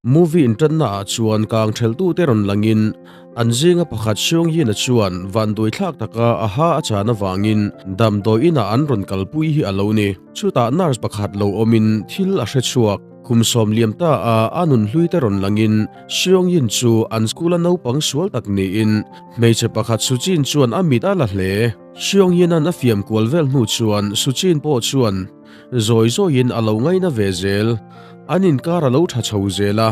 Movie inṭanna ah chuan kang ṭhelhtute rawn langin an zinga pakhat Seung Yin-a chuan vanduaithlak taka a ha a chan avangin damdawi inah an rawn kalpui hi a lo ni. Chutah nurse pakhat lo awmin thil a hre chhuak. Kum sawm liam ta a a nun hlui te rawn langin Seung Yin chu an school-a naupang sual tak niin hmeichhe pakhat Sujin chuan a mit a la hle. Seung Yin-a'n a fiam kual vel hnu chuan Sujin pawh chuan Zawi zawiin a lo ngaina ve zel. An inkar a lo tha chho zel a.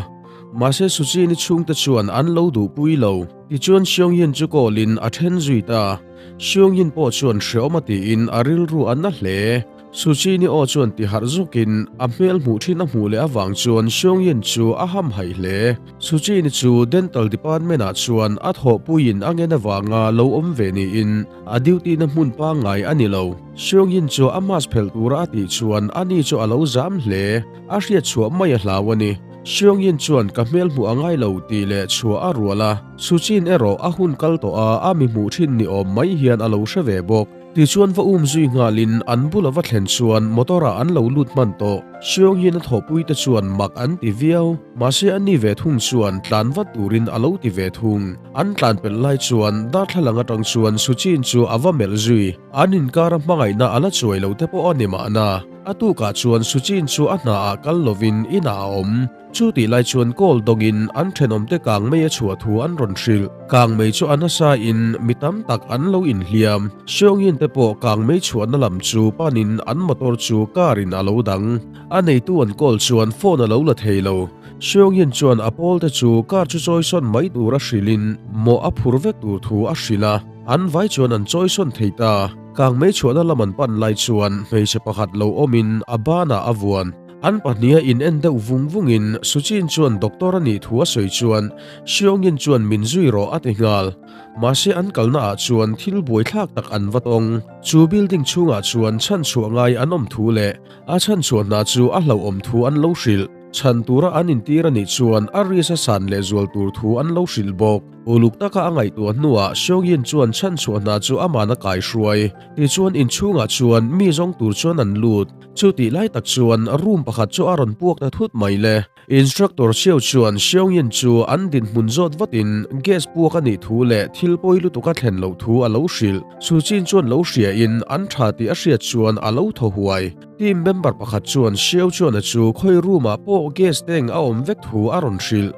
Mahse Suchini chhungte chuan an lo duhpui lo. Tichuan Xiongyin chu call-in a then zui ta. Xiongyin pawh chuan hreawm a tiin a rilru a na hle. Suchini aw chuan ti harh zawkin a hmel hmuh thin a hmuh leh avang chuan Xiongyin chu a hamhaih hle. Suchini chu Dental Department ah chuan a thawhpuiin a ngen avanga lo awm ve niin a duty na hmun pangngai a ni lo. Seungin chu a mask phelh tura a tih chuan ani chu a lo zam hle, a hriat chhuah mai a hlau a ni. Seungin chuan ka hmel hmuh a ngai lo tih leh chhuah a rual a, Suchin erawh a hun kal tawh a, a mi hmuh thin ni awm mai hian a lo hre ve bawk. Tichuan va um zui nghalin an bula va thlen chuan motor ah an lo lut hman tawh. Seungin a thawhpui te chuan mak an ti viau, mahse ani ve thung chuan tlan vat turin a lo ti ve thung. An tlan pelh lai chuan darthlalang atang chuan Suchin chu a va melh zui. An inkara hmangaihna a la chuai lo te pawh a ni mahna. A tukah chuan Suchin chu a hnaah kal lovin inah a awm. Chu tih lai chuan call dawngin an thenawmte kangmei a chhuah thu an rawn hrilh. Kangmei chu a nasa in mi tam tak an lo inhliam. Seungin te pawh kangmei chhuahna lam chu panin an motor chu car in a lo dang. A neitu an call chuan phone a lo la thei lo. Seungin chuan a pawlte chu car chu chawisawn mai tur a hrilhin mawh a phur vek tur thu a hrilh a. An vai chuan an chawisawn thei ta. Kangmei chhuahna lam an pan lai chuan hmeichhe pakhat lo awmin a banah a vuan. An pahniha in en deuh vung vungin Suchin chuan doctor a nih thu a sawi chuan Seungin chuan min zui rawh a ti nghal. Mahse an kalna ah chuan thil buaithlak tak an va tawng. Chu building chhungah chuan chhanchhuah ngai an awm thu leh a chhanchhuah hna chu a hlauhawm thu an lo hrilh. Chhan tura an intir a nih chuan a risk a san lehzual tur thu an lo hrilh bawk. Uluk taka a ngaihtuah hnuah Seungyin chuan chhanchhuah hna chu aman a kaihruai. Tichuan inchhungah chuan mi zawng tur chuan an lut. Chutih lai tak chuan room pakhat chu a rawn puak ta thut mai le. Instructor Xiao chuan Seungyin chu an dinhmun zawt vatin gas puak a nih thu leh thil pawi lutuk a thlen loh thu a lo hrilh. Suchin chuan lo hriain an tha tih a hriat chuan a lo thaw huai. Team member pakhat chuan Xiao chuan a chu khawi room ah pawh gas tank a awm vek thu a rawn hrilh.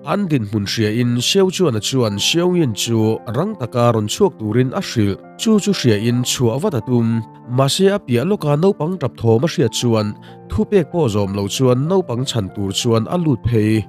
An dinhmun hriain Xiao chuan a chuan Xiaoyin chu rang taka rawn chhuak turin a hrilh. Chu chu hriain chhuah vat a tum. Mahse a piah lawka naupang tap thawm a hriat chuan thupek pawh zawm lo chuan naupang chhan tur chuan a lut phei.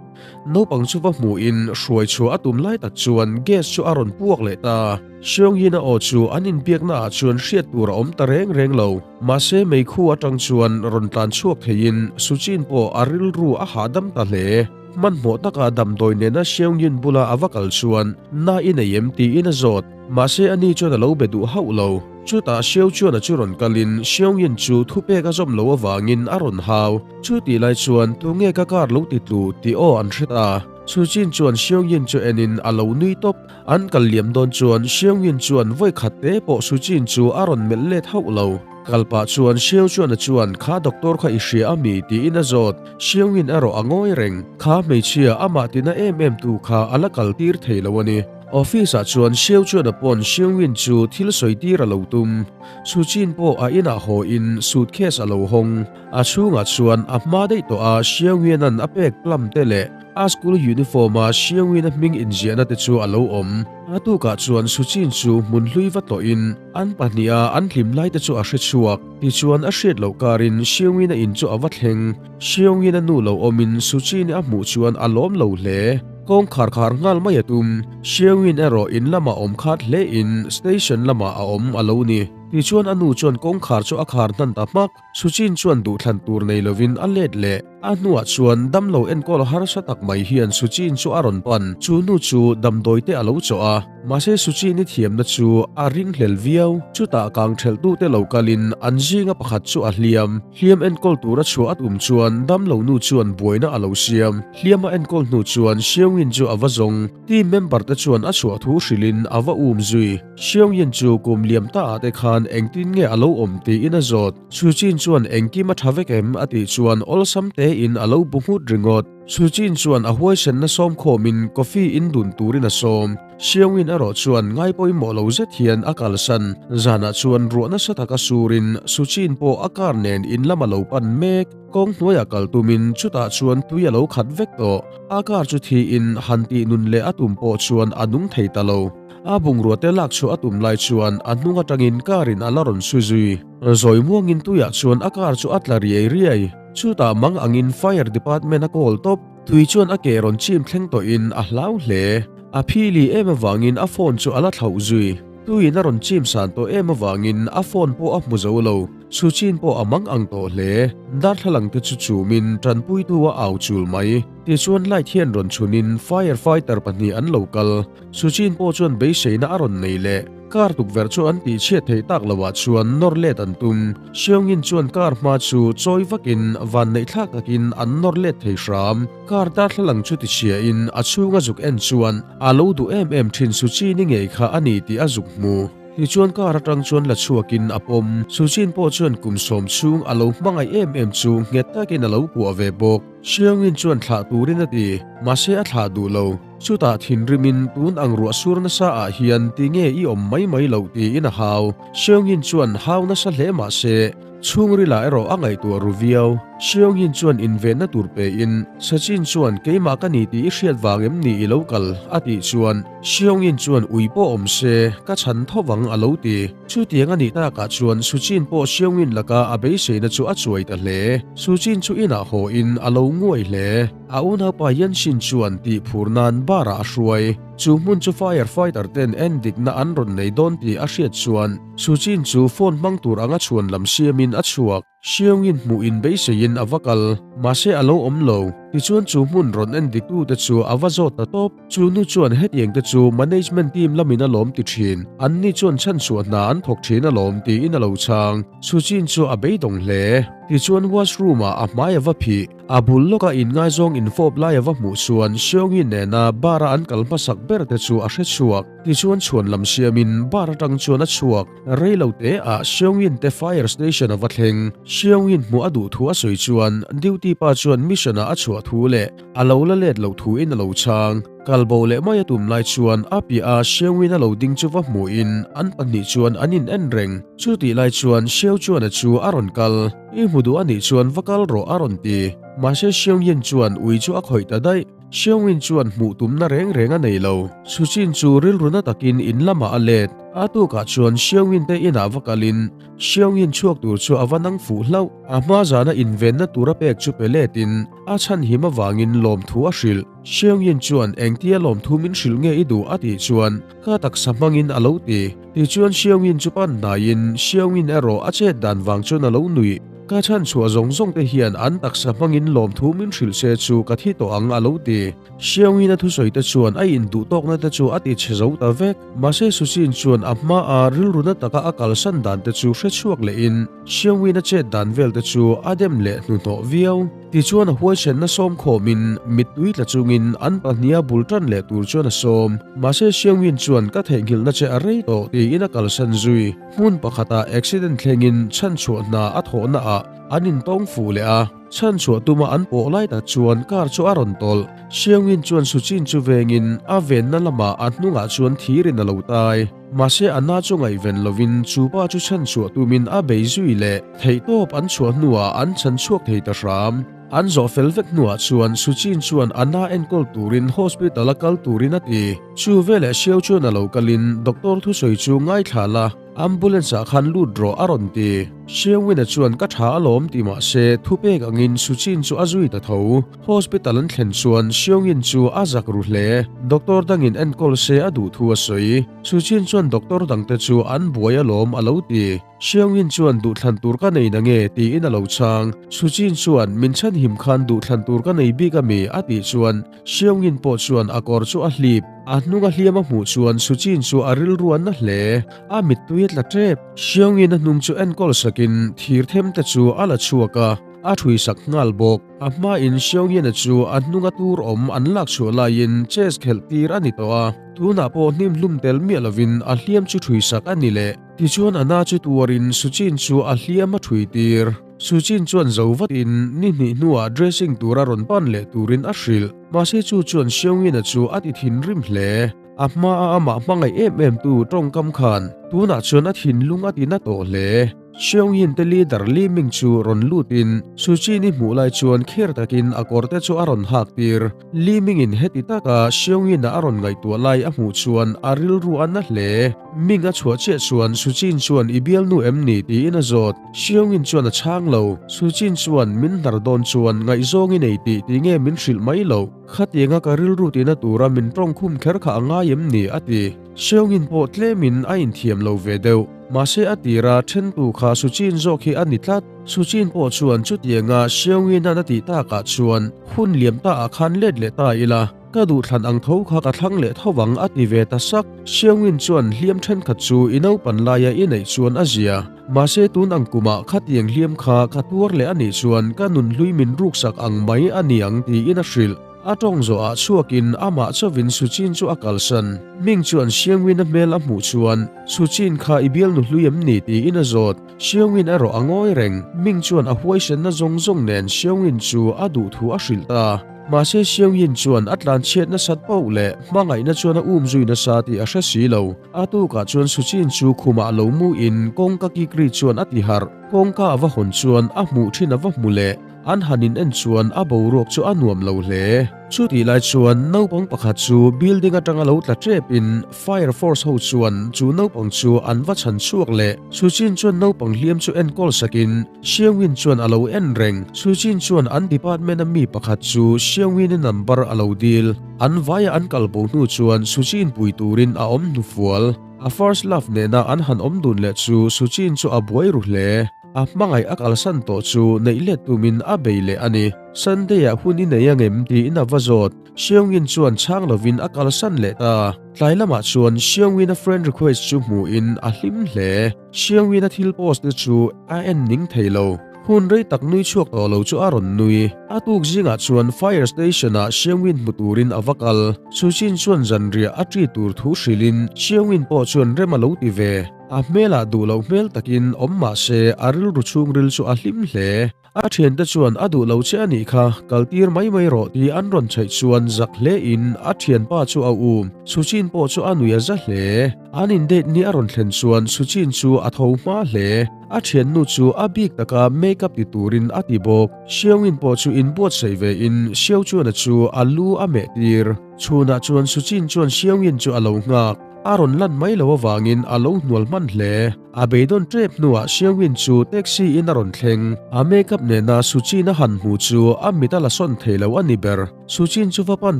Naupang chu va hmuhin hruai chhuah a tum lai tak chuan gas chu a rawn puak leh ta. Xiaoyin a aw chu an inbiakna ah chuan hriat tur a awm ta reng reng lo. Mahse meikhu atang chuan rawn tlan chhuak theiin Suchin pawh a rilru a hahdam ta hle. Hmanhmawh taka damdawi nena Xiaoyin bula a va kal chuan na i nei em tiin a zawt. Mahse ani chuan a lo be duh hauh lo. Chutah Xiao chuan a chu rawn kalin Xiaoyin chu thupek a zawm lo avangin a rawn hau. Chu tih lai chuan tunge ka car lo ti tlu tih aw an hre ta. Suchin chuan Xiaoyin chu enin a lo nui tawp. An kal liam dawn chuan Xiaoyin chuan vawi khat te pawh Suchin chu a rawn melh let hauh lo. Kal pah chuan Xiao chuan a chuan kha doctor kha i hria a mi tiin a zawt. Xiaoyin erawh a ngawi reng. Kha hmeichhia amah tina em em tu kha a la kal tir thei lo a ni. Office ah chuan Xiao chuan a pawn Xiaoyin chu thil sawi tir a lo tum. Suchin pawh a inah haw in suitcase a lo hawng. A chhungah chuan a hma daih tawh a Xiaoyin an a pek plum te leh a school uniform a Xiaoyin a hming inziahna te chu a lo awm. A tukah chuan Suchin chu hmun hlui va tlawh in an pahnih a an hlim lai te chu a hre chhuak. Tichuan a hriat loh karin Xiaoyin a in chu a va thleng. Xiaoyin a nu lo awm in Suchin a hmuh chuan a lawm lo hle. Kawngkhar khar nghal mai a tum. Xiaoyin erawh in lamah awm khat hle in station lamah a awm a lo ni. Tichuan a nu chuan kawngkhar chu a khar hnan ta hmak. Suchin chuan duhthlan tur nei lovin a let leh. A hnuah chuan damlo enkawl harsa tak mai hian Suchin chu a rawn pan. Chu nu chu damdawi te a lo chawh a. Mahse Suchin i thiamna chu a ringhlel viau. Chutah kang thelhtute lo kalin an zinga pakhat chu a hliam. Hliam enkawl tura chhuah a tum chuan damlo nu chuan buaina a lo siam. Hliam a enkawl hnu chuan Xiaoyin chu a va zawng. Team member te chuan a chhuah thu hrilhin a va um zui. Xiaoyin chu kum liam ta ah te khan. chuan engtin nge a lo awm tiin a zawt. Suchin chuan engkim a tha vek em a tih chuan awlsam tein a lo bu nghut ringawt. Suchin chuan a huaisenna sawm khawmin coffee in dun turin a sawm. Xiaoin erawh chuan ngai pawimawh lo zet hian a kalsan. Zanah chuan ruah nasa taka surin Suchin pawh a car nen in lam a lo pan mek. Kawng hnuaiah kal tumin chutah chuan tui a lo khat vek tawh. A car chu thiin han tih nun leh a tum pawh chuan a nung thei ta lo. A bungrua te lak chhuah a tum lai chuan a hnung atangin car in a la rawn su zui. Zawi muangin tuiah chuan a car chu a tla riai riai. Chutah mang angin fire department a call tawp. Tui chuan a ke rawn chim thleng tawhin a hlau hle. A phili em avangin a phone chu a la thlauh zui. Tuiin a rawn chim san tawh em avangin a phone pawh a hmu zo lo. Suchin pawh a mang ang tawh hle. Darthlalang te chu chumin tanpuitu a au chul mai. Tichuan light hian rawn chhunin fire fighter pahnih an lo kal. Suchin pawh chuan beiseina a rawn nei leh. Car tukverh chu an tih chhiat theih tak loah chuan nawr let an tum. Xiaoyin chuan car hma chu chawi vakin vanneihthlak takin an nawr let thei hram. Car darthlalang chu tichhiain a chhunga zuk en chuan a lo duh em em thin Suchini ngei kha a ni tih a zuk hmu. Tichuan car atang chuan la chhuakin a pawm. Suchin pawh chuan kum sawm chhung a lo hmangaih em em chu nghet takin a lo kuah ve bawk. Xiaoyin chuan thlah turin a ti, mahse a thlah duh lo. Chutah thinrimin tun ang ruah sur nasa ah hian tinge i awm mai mai loh tiin a hau. Seungin chuan hau nasa hle mah se, chhungrila erawh a ngaihtuah ru viau. Seungin chuan invenna tur pein, Sachin chuan keimah ka ni tih i hriat vang em ni i lo kal? a tih chuan Seungin chuan ui pawh awm se, ka chhan tho vang a lo ti. Chutiang a nih takah chuan Suchin pawh Seungin laka a beiseina chu a chuai ta hle. Suchin chu inah haw in a lo nguai hle. A unaupa Yanshin chuan tih phur nan bar ah a hruai. Chu hmun chu fire fighter ten en dikna an rawn nei dawn tih a hriat chuan Suchin chu phone hmang tur anga chhuan lam siamin a chhuak. Xiaoyin hmuh in beiseiin a va kal. Mahse a lo awm lo. Tichuan chu hmun rawn en diktu te chu a va zawt ta tawp. Chu nu chuan hetiang te chu management team lamin a lawm ti thin. Anni chuan chhanchhuah hna an thawk thin alawm tiin a lo chhang. Suchin chu a beidawng hle. Tichuan washroom ah a hmai a va phih. A bul lawka inngaizawng infawp lai a va hmuh chuan Xiaoyi nena bar-a an kal hmasak ber te chu a hre chhuak. Tichuan chhuan lam siamin bar atang chuan a chhuak. Rei lo te ah Xiaoyin te fire station a va thleng. Xiaoyin hmuh a duh thu a sawi chuan duty pa chuan mission-ah a chhuah thu leh a lo la let loh thu in a lo chhang. Kal bo leh mai a tum lai chuan a piah a Xiaoyin a lo ding chu va hmuhin an pahnih chuan an in en reng. Chutih lai chuan Xiao chuan a chu a rawn kal. I hmu duh a nih chuan va kal rawh a rawn ti. Mahse Xiaoyin chuan ui chu a khawih ta daih. Xiaoyin chuan hmuh tumna reng reng a nei lo. Suchin chu rilru na takin in lamah a let. A tukah chuan Xiaoyin te inah va kalin Xiaoyin chhuak tur chu a va nang fuh hlauh. A hma zana invenna tur a pek chu pe letin a chhanhim avangin lawmthu a hrilh. Xiaoyin chuan engtia lawmthu min hrilh nge i duh a tih chuan ka taksa hmangin a lo ti. Tichuan Xiaoyin chu pan hnaiin Xiaoyin erawh a chet dan vang chuan a lo nuih. Ka chhan chhuah zawng zawng te hian an taksa hmangin lawmthu min hrilh se chu ka thi tawh ang a lo ti. Xiaoyin a thusawi te chuan a induh tawkna te chu a ti chhe zo ta vek. Mahse Suchin chuan a hma a rilru na taka a kalsan dan te chu hre chhuak lehin Xiaoyin a chet dan vel te chu a dem leh hnuhnawh viau. Tichuan a huaisenna sawm khawmin mittui tla chungin an pahniha bul tan leh tur chuan a sawm. Mahse Xiaoyin chuan ka theihnghilhna che a rei tawh tiin a kalsan zui. Hmun pakhatah accident thlengin chhanchhuah hna a thawhna ah an intawng fuh leh a, chhanchhuah tuma an pawh lai tak chuan car chu a rawn tawlh. Xiaoyin chuan Suchin chu vengin a venna lamah a hnungah chuan thirin a lo tai. Mahse a na chu ngaihven lovin chu pa chu chhanchhuah tumin a bei zui leh theihtawp an chhuah hnuah an chhanchhuak thei ta hram. An zawh fel vek hnuah chuan Suchin chuan a na enkawl turin hospital a kal turin a ti. Chu veleh Xiao chuan a lo kalin doctor thusawi chu ngaithla la, ambulance ah khan lut rawh a rawn ti. Xiaowina chuan ka tha alawm ti mahse thupek angin Suchin chu a zui ta tho. Hospital an thlen chuan Xiaoyin chu a zak ru hle. Doctor dangin enkawl se a duh thu a sawi. Suchin chuan doctor dangte chu an buai alawm a lo ti. Xiaoyin chuan duhthlan tur ka nei nange tiin a lo chhang. Suchin chuan min chhanhim khan duhthlan tur ka nei bik ami a tih chuan Xiaoyin pawh chuan a kawr chu a hlip. A hnung a hliam a hmuh chuan Suchin chu a rilru a na hle. A mittui a tla tep. Xiaoyin a hnung chu enkawl sakin thir them te chu a la chhuak a. a ṭhui sak nghal bawk. A hmain Xiaoyena chu a hnunga tur awm an lak chhuah laiin chess khelh tir a ni tawh a, tunah pawh hnim hlum tel miah lovin a hliam chu ṭhui sak a ni leh. Tichuan a na chu tuarin Suchin chu a hliam a ṭhui tir. Suchin chuan zo vatin ni hnih hnuah dressing tura rawn pan leh turin a hrilh. Mahse chu chuan Xiaoyena chu a ti thinrim hle. A hmaa amah hmangaih em em tu tawngkam khan tunah chuan a thinlung a ti na tawh hle. Xiaoyin te leader Li Ming chu rawn lutin Suchin-i hmuh lai chuan kher takin a kawr te chu a rawn hak tir. Li Ming-in heti taka Xiaoyin-a a rawn ngaihtuah lai a hmuh chuan a rilru a na hle. Ming a chhuah chiah chuan Suchin chuan i bialnu em ni tiin a zawt. Xiaoyin chuan a chhang lo. Suchin chuan min hnar dawn chuan ngaihzawng i nei tih ti nge min hrilh mai loh. Khatianga ka rilru tina tura min tawng khum kher kha a ngai em ni? a ti. Seungin pawh tlemin a inthiam lo ve deuh. Mahse a tira thentu kha Suchin zawk hi a ni tlat. Suchin pawh chuan chutianga Seungin-an a tih takah chuan hun liam ta ah khan let leh ta ila, ka duhthlan ang tho kha ka thlang leh tho vang a ti ve ta sak. Seungin chuan hliam thenkhat chu i naupan laia i neih chuan a zia. Mahse tun ang kumah khatiang hliam kha ka tuar leh a nih chuan ka nun hlui min ruksak ang mai a ni ang tiin a hrilh. A tawng zawhah chhuakin amah chauhin Suchin chu a kalsan. Ming chuan Siangwin a hmel a hmuh chuan, Suchin kha i bialnu hlui em ni? tiin a zawt. Siangwin erawh a ngawi reng. Ming chuan a huaisenna zawng zawng nen Siangwin chu a duh thu a hrilh ta. Mahse Siangwin chuan a tlanchhiat nasat poh leh hmangaihna chuan a um zui nasa tih a hre si lo. A tukah chuan Suchin chu khumah lo mu in kawngka kik ri chuan a ti harh. Kawngka a va hawn chuan a hmuh thin a va hmu leh. An han in en chuan a boruak chu a nuam lo hle. Chutih lai chuan naupang pakhat chu building atanga lo tla tep in fire force ho chuan chu naupang chu an va chhan chhuak leh. Suchin chuan naupang hliam chu enkawl sak in Xiaowin chuan a lo en reng. Suchin chuan an department a mi pakhat chu Xiaowin-i number a lo dil. An vaia an kal bo hnu chuan Suchin pui turin a awm hnufual. A first love nena an han awm dun leh chu Suchin chu a buai ru hle. A hmangaih a kalsan tawh chu neih let tumin a bei leh a ni. Sunday-ah hun i nei angem tiin a va zawt. Xiaowin chuan chhang lovin a kalsan leh ta. Tlai lamah chuan Xiaowin-a friend request chu hmuhin a hlim hle. Xiaowin-a thil post te chu a en ning thei lo. Hun rei tak nui chhuak tawh lo chu a rawn nui. A tuk zingah chuan fire station-ah Xiaowin hmu turin a va kal. Suchin chuan zanriah a ṭi tur thu hrilhin Xiaowin pawh chuan rem a lo ti ve. A hmelah duh loh hmel takin awm mah se a rilru chhungril chu a hlim hle. A thiante chuan a duh lo che a nih kha, kal tir mai mai rawh tih an rawn chheih chuan zak hle in a thianpa chu a um. Suchin pawh chu a nui a za hle. An in date ni a rawn thlen chuan Suchin chu a tho hma hle. A thiannu chu a bik taka make up ti turin a ti bawk. Xiaoyin pawh chu inbuatsaih ve in Xiao Chuana chu a lu a meh tir. Chhunah chuan Suchin chuan Xiaoyin chu a lo nghak. A rawn lan mai lo avangin a lo hnual hman hle. A beidawn tep hnuah Xiaoyin chu taxi in a rawn thleng. A makeup nena Suchin a han hmu chu a mit a la sawn thei lo a ni ber. Suchin chu va pan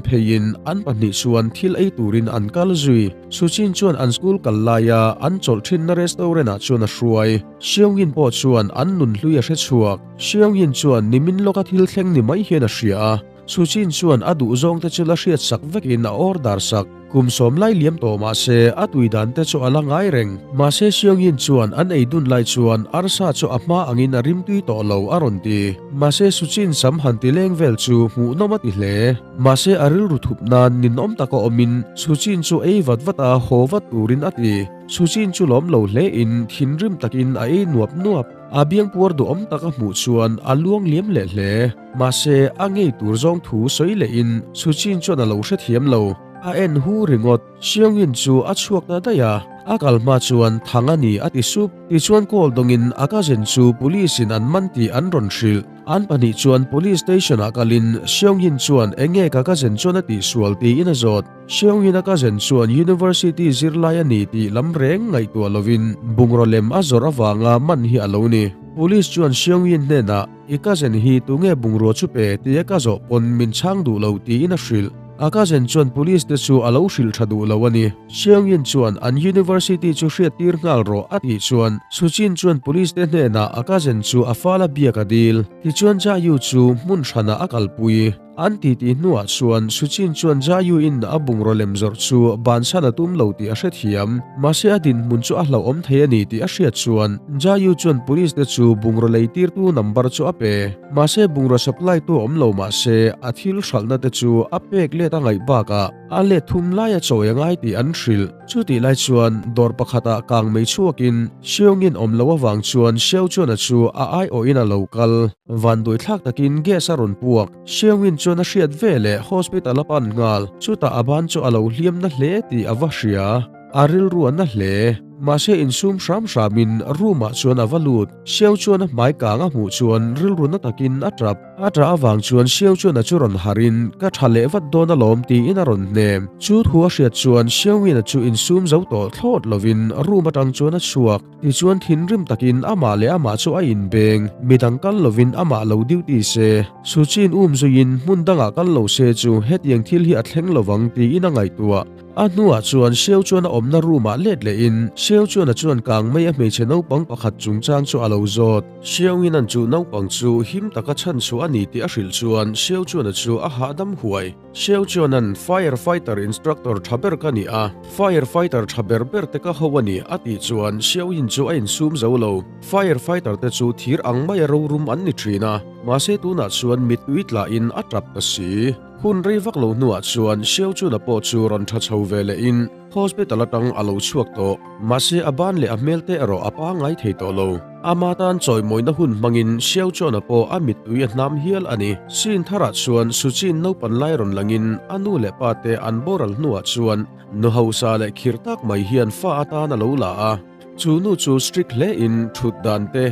pheiin an pahnih chuan thil ei turin an kal zui. Suchin chuan an school kal laia an chawlh thinna restaurant ah chuan a hruai. Xiaoyin pawh chuan an nun hlui a hre chhuak. Xiaoyin chuan nimin lawka thil thleng ni mai hian a hria a. Suchin chuan a duh zawng te chu la hriat sak vekin a order sak. Kum sawm lai liam tawh mah se a tui dan te chu a la ngai reng. Mahse Xiaoyin chuan an ei dun lai chuan arsa chu a hma angin a rimtui tawh lo a rawn ti. Mahse Suchin sam han ti leng vel chu hmuhnawm a ti hle. Mahse a rilru thup nan ninawm taka awmin Suchin chu ei vat vat a haw vat turin a ti. Suchin chu lawm lo hle in thinrim takin a ei nuap nuap. A biangpuar duhawm taka hmuh chuan a luang liam leh hle. Mahse a ngei tur zawng thu sawi lehin Suchin chuan a lo hrethiam lo. A en hu ringawt. Xiaoyin chu a chhuak ta daih a, a kal hma chuan thang a ni a ti sup. Tichuan call dawngin a cousin chu police in an man tih an rawn hrilh. An pahnih chuan police station ah kalin Xiaoyin chuan enge ka cousin chuan a tihsual tiin a zawt. Xiaoyin a cousin chuan university zirlai a ni tih lam reng ngaihtuah lovin bungraw lem a zawrh avanga man hi a lo ni. Police chuan Xiaoyin hnenah I cousin hi tunge bungrua chu pe tia ka zawh pawn min chhang duh lo tiin a hrilh. A cousin chuan police te chu a lo hrilh tha duh lo a ni. Xiaoyin chuan an university chu hriat tir nghal rawh a tih chuan Suchin chuan police te hnenah a cousin chu a fala biak a dil. Tichuan Jia Yu chu hmun hranah a kalpui. An titi hnuah chuan Suchin chuan Jayu-in a bungraw lem zawrh chu bansan a tum lo tih a hrethiam. Mahse a dinhmun chu a hlauhawm thei a ni tih a hriat chuan Jayu chuan police te chu bungraw lei tirtu number chu a pe. Mahse bungraw supply tu awm lo mahse a thil hralhna te chu a pek let a ngaih bakah a let thum laia chawi a ngai tih an hrilh. Chutih lai chuan dawr pakhatah kang mei chhuakin Xiongin awm loh avang chuan Xiao chuan a chu a aiawhin a lo kal. Vanduai thlak takin gas a rawn puak. Xiongin chuan a hriat ve leh hospital a pan nghal. Chutah a ban chu a lo hliam na hle tih a va hria. A rilru a na hle. Mahse insum hram hramin room ah chuan a va lut. Xiao chuan a hmai kang a hmuh chuan rilru na takin a tap. A tah avang chuan Xiao chuan a chu rawn harhin, Ka tha leh vat dawn alawm tiin a rawn hnem. Chu thu a hriat chuan Xiaoyin-a chu insum zo tawh thlawt lovin room atang chuan a chhuak. Tichuan thinrim takin amah leh amah chu a inbeng. Midang kal lovin amah lo duty se. Suchi'n um zuiin hmun dangah kal lo se chu hetiang thil hi a thleng lovang tiin a ngaihtuah. A hnuah chuan Xiao chuan a awmna room ah let lehin Xiao chuan a chuan kang mai a hmeichhe naupang pakhat chungchang chu a lo zawt. Xiao in an chu naupang chu him taka chhan chhuah a ni tih a hrilh chuan Xiao chuan a chu a hahdam huai. Xiao chuan an fire fighter instructor tha ber ka ni a, fire fighter tha ber ber te ka ho a ni a tih chuan Xiao in chu a insum zo lo. Fire fighter te chu thir ang maia rorum an ni thin a, mahse tunah chuan mittui tla in a tap ta si. Hun rei vak lo hnuah chuan Xiao Chuna pawh chu rawn tha chho ve lehin hospital atang a lo chhuak tawh. Mahse a ban leh a hmel te erawh a pangngai thei tawh lo. Ama tan chawimawina hun hmangin Xiao Chuna pawh a mittui a hnam hial a ni. Scene tharah chuan Suchin naupan lai rawn langin a nu leh pa te an boral hnuah chuan nu hausa leh khirh tak mai hian fa atan a lo la a. Chu nu chu strict hle in thut dan te,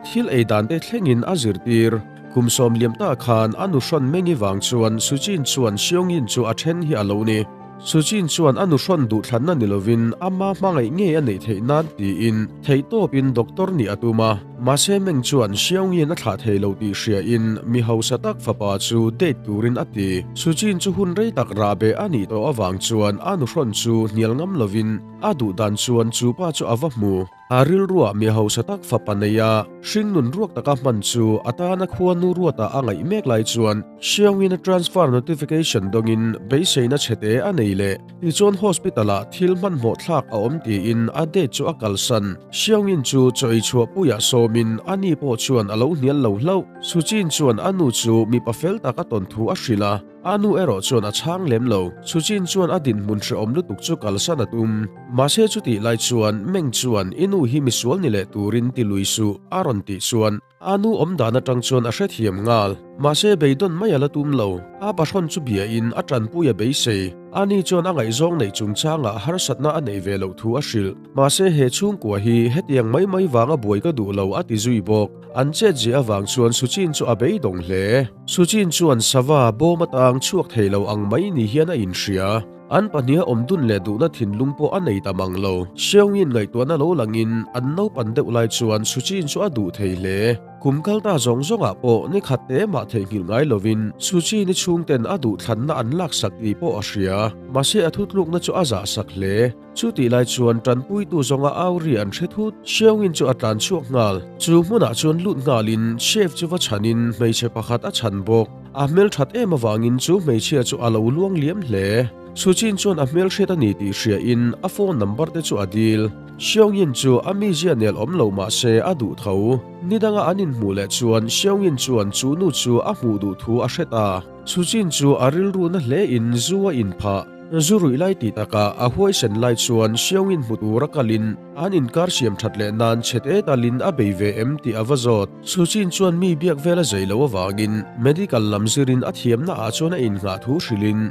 thil ei dan te thlengin a zirtir. Kum sawm liam ta khan a nu hrawn mengi vang chuan Suchin chuan Xiongyin chu a then hi a lo ni. Suchin chuan a nu hrawn duhthlanna ni lovin ama hmangaih ngei a neih theih nan tiin theihtawpin doctor nih a tum a. Mahse Meng chuan Xiongyin a thlah thei lo tih hria in mi hausa tak fapa chu date turin a ti. Suchin chu hun rei tak rahbeh a nih tawh avang chuan a nu hrawn chu hnial ngam lovin A duh dan chuan chu pa chu a va hmu. A rilruah mi hausa tak fapa nei a, hringnun ruak taka hman chu a tana khuanu ruatah a ngaih mek lai chuan Xiaomi-in a transfer notification dawngin beiseina chhete a nei leh. Tichuan hospital-ah thil hmanhmawh thlak a awm tiin a date chu a kalsan. Xiaomi-in chu chaw ei chhuahpuiah sawmin a ni pawh chuan a lo hnial lo hlauh. Suchin chuan a nu chu mipa fel tak a tawn thu a hrilh a. A nu erawh chuan a chhang lem lo. Suchin chuan a dinhmun hrehawm lutuk chu kalsan a tum. Mahse chutih lai chuan Meng chuan i nu hi misual ni leh turin ti lui suh a rawn tih chuan a nu awm dan atang chuan a hrethiam nghal. Mahse beidawn mai a la tum lo. A pahrawn chu biain a tanpui a beisei. Ani chuan a ngaihzawng neih chungchangah harsatna a neih ve loh thu a hrilh. Mahse he chhungkua hi hetiang mai mai vanga buai ka duh lo a ti zui bawk. An chet zia avang chuan Suchin chu a beidawng hle. Suchin chuan sava bawm atang chhuak thei lo ang mai ni hian a inhria. An pahniha awm dun leh duhna thinlung pawh a nei ta mang lo. Xiaoyin ngaihtuahna lo langin an naupan deuh lai chuan Suchin chu a duh thei hle. Kum kal ta zawng zawngah pawh ni khat te mah theihnghilh ngai lovin Suchin-i chhungten a duhthlanna an laksak tih pawh a hria. Mahse a thutlukna chu a zahsak hle. Chutih lai chuan tanpuitu zawnga au ri an hre thut. Xiaoyin chu a tlan chhuak nghal. Chu hmunah chuan lut nghalin chef chu va chhanin hmeichhe pakhat a chhan bawk. A hmel that em avangin chu hmeichhia chu a lo luang liam hle. Suchin chuan a hmel hriat a ni tih hriain a phone number te chu a dil. Xiaoyin chu a mizia nel awm lo mah se a duh tho. Nidanga an inhmuh leh chuan Xiaoyin chuan chu nu chu a hmuh duh thu a hre ta. Suchin chu a rilru na hlein zu a inphah. Zu ruih lai tih takah a huaisen lai chuan Xiaoyin hmu tura kalin an inkar siam that leh nan chhe te talin a bei ve em tih a va zawt. Suchin chuan mi biak vel a zei lo avangin medical lam zirin a thiamna ah chuan a innghah thu hrilhin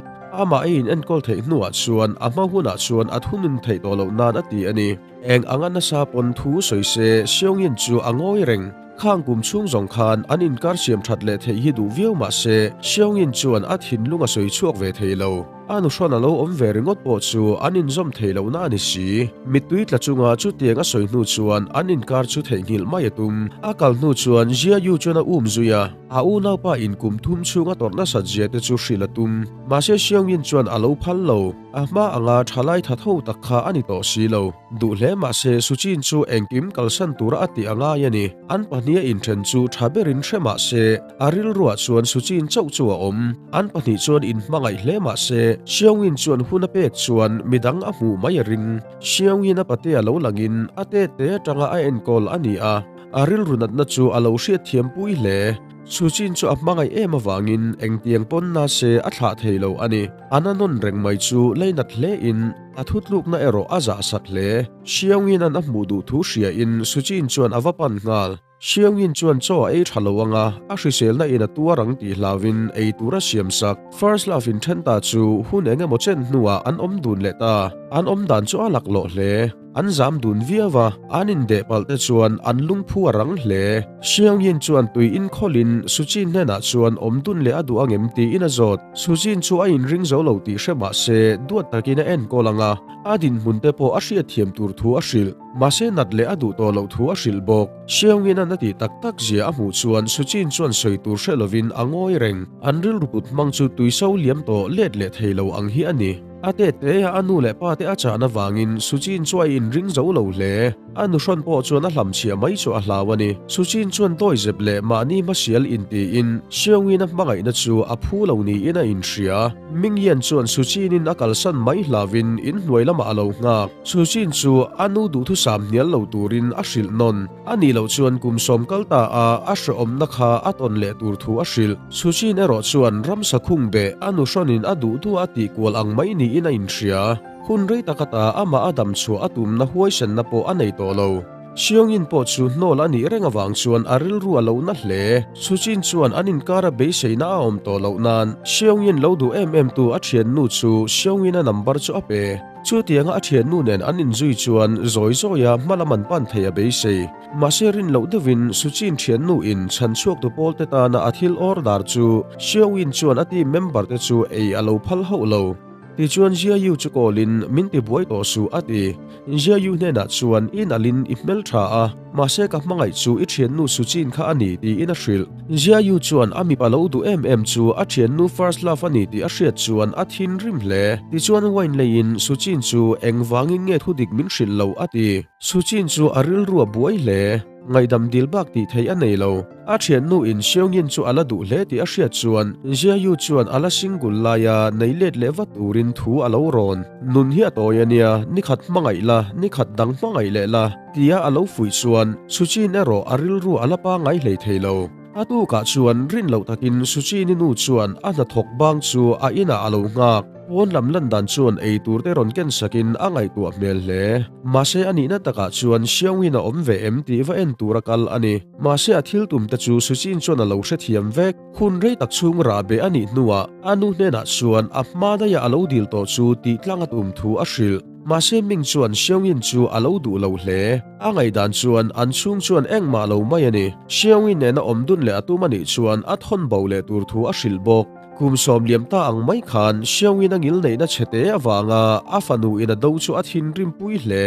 amah a in enkawl theih hnuah chuan a hma hunah chuan a thunun theih tawh loh nan a ti a ni. Eng anga nasa pawn thu sawi se Xiaoyin chu a ngawi reng. Khang kum chhung zawng khan an inkar siam that leh theih hi duh viau mah se Xiaoyin chuan a thinlung a sawi chhuak ve thei lo. A nuhrawn a lo awm ve ringawt pawh chu an inzawm thei lohna a ni si. Mittui tla chunga chutiang a sawi hnu chuan an inkar chu theihnghilh mai a tum. A kal hnu chuan Jia Yu chuan a um zui a, a unaupa in kum thum chhung a tawrh nasat zia te chu hrilh a tum. Mahse Xiaoyin chuan a lo phal lo. A hma anga thalai tha tho tak kha a ni tawh si lo. Duh hle mahse Suchin chu engkim kalsan tura a tih a ngai a ni. An pahniha inthen chu tha berin hre mahse a rilruah chuan Suchin chauh chu a awm. An pahnih chuan inhmangaih hle mahse Xiaoyin chuan hun a pek chuan midang a hmuh mai a ring. Xiaoyin a patea lo langin a te te atanga a enkawl a ni a, a rilru natna chu a lo hriatthiampui hle. Suchin chu a hmangaih em avangin engtiang pawn na se a thlah thei lo a ni. A na nawn reng mai chu leinat hle in a thutlukna erawh a zah sak hle. Xiaoyin an a hmuh duh thu hria in Suchin chuan a va pan nghal. Xiaoyin chuan chaw a ei tha lo anga a hriselna in a tuar ang tih hlau in ei tur a siam sak. First love in then ta chu hun eng emaw chen hnuah an awm dun leh ta. An awm dan chu a laklawh hle. An zam dun viau a, an indeh palh te chuan an lungphu a rang hle. Xiaoyin chuan tui inkhawlin Suchin hnenah chuan awm dun leh a duh angem tiin a zawt. Suchin chu a inring zo lo tih hre mah se duat takin a enkawl ang a, a dinhmun te pawh a hriatthiam tur thu a hrilh. Mahse nat leh a duh tawh loh thu a hrilh bawk. Xiaoyin a na tih tak tak zia a hmuh chuan Suchin chuan sawi tur hre lovin a ngawi reng. An rilru put hmang chu tui so liam tawh let leh thei lo ang hi a ni. A tete a a nu leh pa te a chahna vangin Suchin chu a inring zo lo hle. A nuhrawn pawh chuan a hlamchhiah mai chu a hlau a ni. Suchin chuan dawi zep leh mahni hmasial intiin Xiaoyin a hmangaihna chu a phu lo niin a inhria. Mingyan chuan Suchin-in a kalsan mai hlauvin inhnuai lamah a lo nghak. Suchin chu a nu duhthusam hnial lo turin a hrilh nawn. A nih loh chuan kum sawm kal ta a a hrehawmna kha a tawn leh tur thu a hrilh. Suchin erawh chuan ramsa khung beh a nuhrawnin a duh duh a tih kual ang mai niin a inhria. Hun rei tak ata amah a dam chhuah a tumna huaisenna pawh a nei tawh lo. Xiongyin pawh chu hnawl a nih reng avang chuan a rilru a lo na hle. Suchin chuan an inkara beiseina a awm tawh loh nan Xiongyin lo duh em em tu a thiannu chu Xiongyin a number chu a pe. Chutianga a thiannu nen an inzui chuan zawi zawia hma lam an pan thei a beisei. Mahse rin loh deuhin Suchin thiannu in chhan chhuak tu pawl te tana a thil order chu Xiaoyin chuan a team member te chu ei a lo phal hauh lo. Tichuan Jia Yu chu call in min ti buai tawh suh a ti. Jia Yu hnenah chuan i nalhin i hmel tha a, mahse ka hmangaih chu i thiannu Suchin kha a ni tiin a hrilh. Jia Yu chuan a mipa lo duh em em chu a thiannu first love a ni tih a hriat chuan a thinrim hle. Tichuan wine leiin Suchin chu engvangin nge thudik min hrilh lo a ti. Suchin chu a rilru a buai hle. Ngaihdam dil bak tih theih a nei lo. A thiannu in Xiaoyin chu a la duh hle tih a hriat chuan Jia Yu chuan a la single laia nei let leh vat turin thu a lo rawn. Nun hi a tawi a nia, nikhat hmangaih la, nikhat dang hmangaih leh la, tia a lo fuih chuan Suchin erawh a rilru a la pangngai hlei thei lo. A tukah chuan rin loh takin Suchini nu chuan a hnathawk bang chu a inah a lo nghak. Pawn lam lan dan chuan ei tur te rawn ken sakin a ngaihtuah hmel hle. Mahse a nihna takah chuan Xiaoyin a awm ve em tih va en tur a kal a ni. Mahse a thil tum te chu Suchin chuan a lo hrethiam vek. Hun rei tak chhung rah beh a nih hnuah a nu hnenah chuan a hma daiha a lo dil tawh chu tih tlang a tum thu a hrilh. Mahse Ming chuan Xiaoyin chu a lo duh lo hle. A ngaihdan chuan an chhung chuan engmah lo mai a ni. Xiaoyin nena awm dun leh a tum a nih chuan a thawn bo leh tur thu a hrilh bawk. Kum sawm liam ta ang mai khan Xiaoyin a ngil neihna chhe te avanga a fanu in a do chu a thinrim pui hle.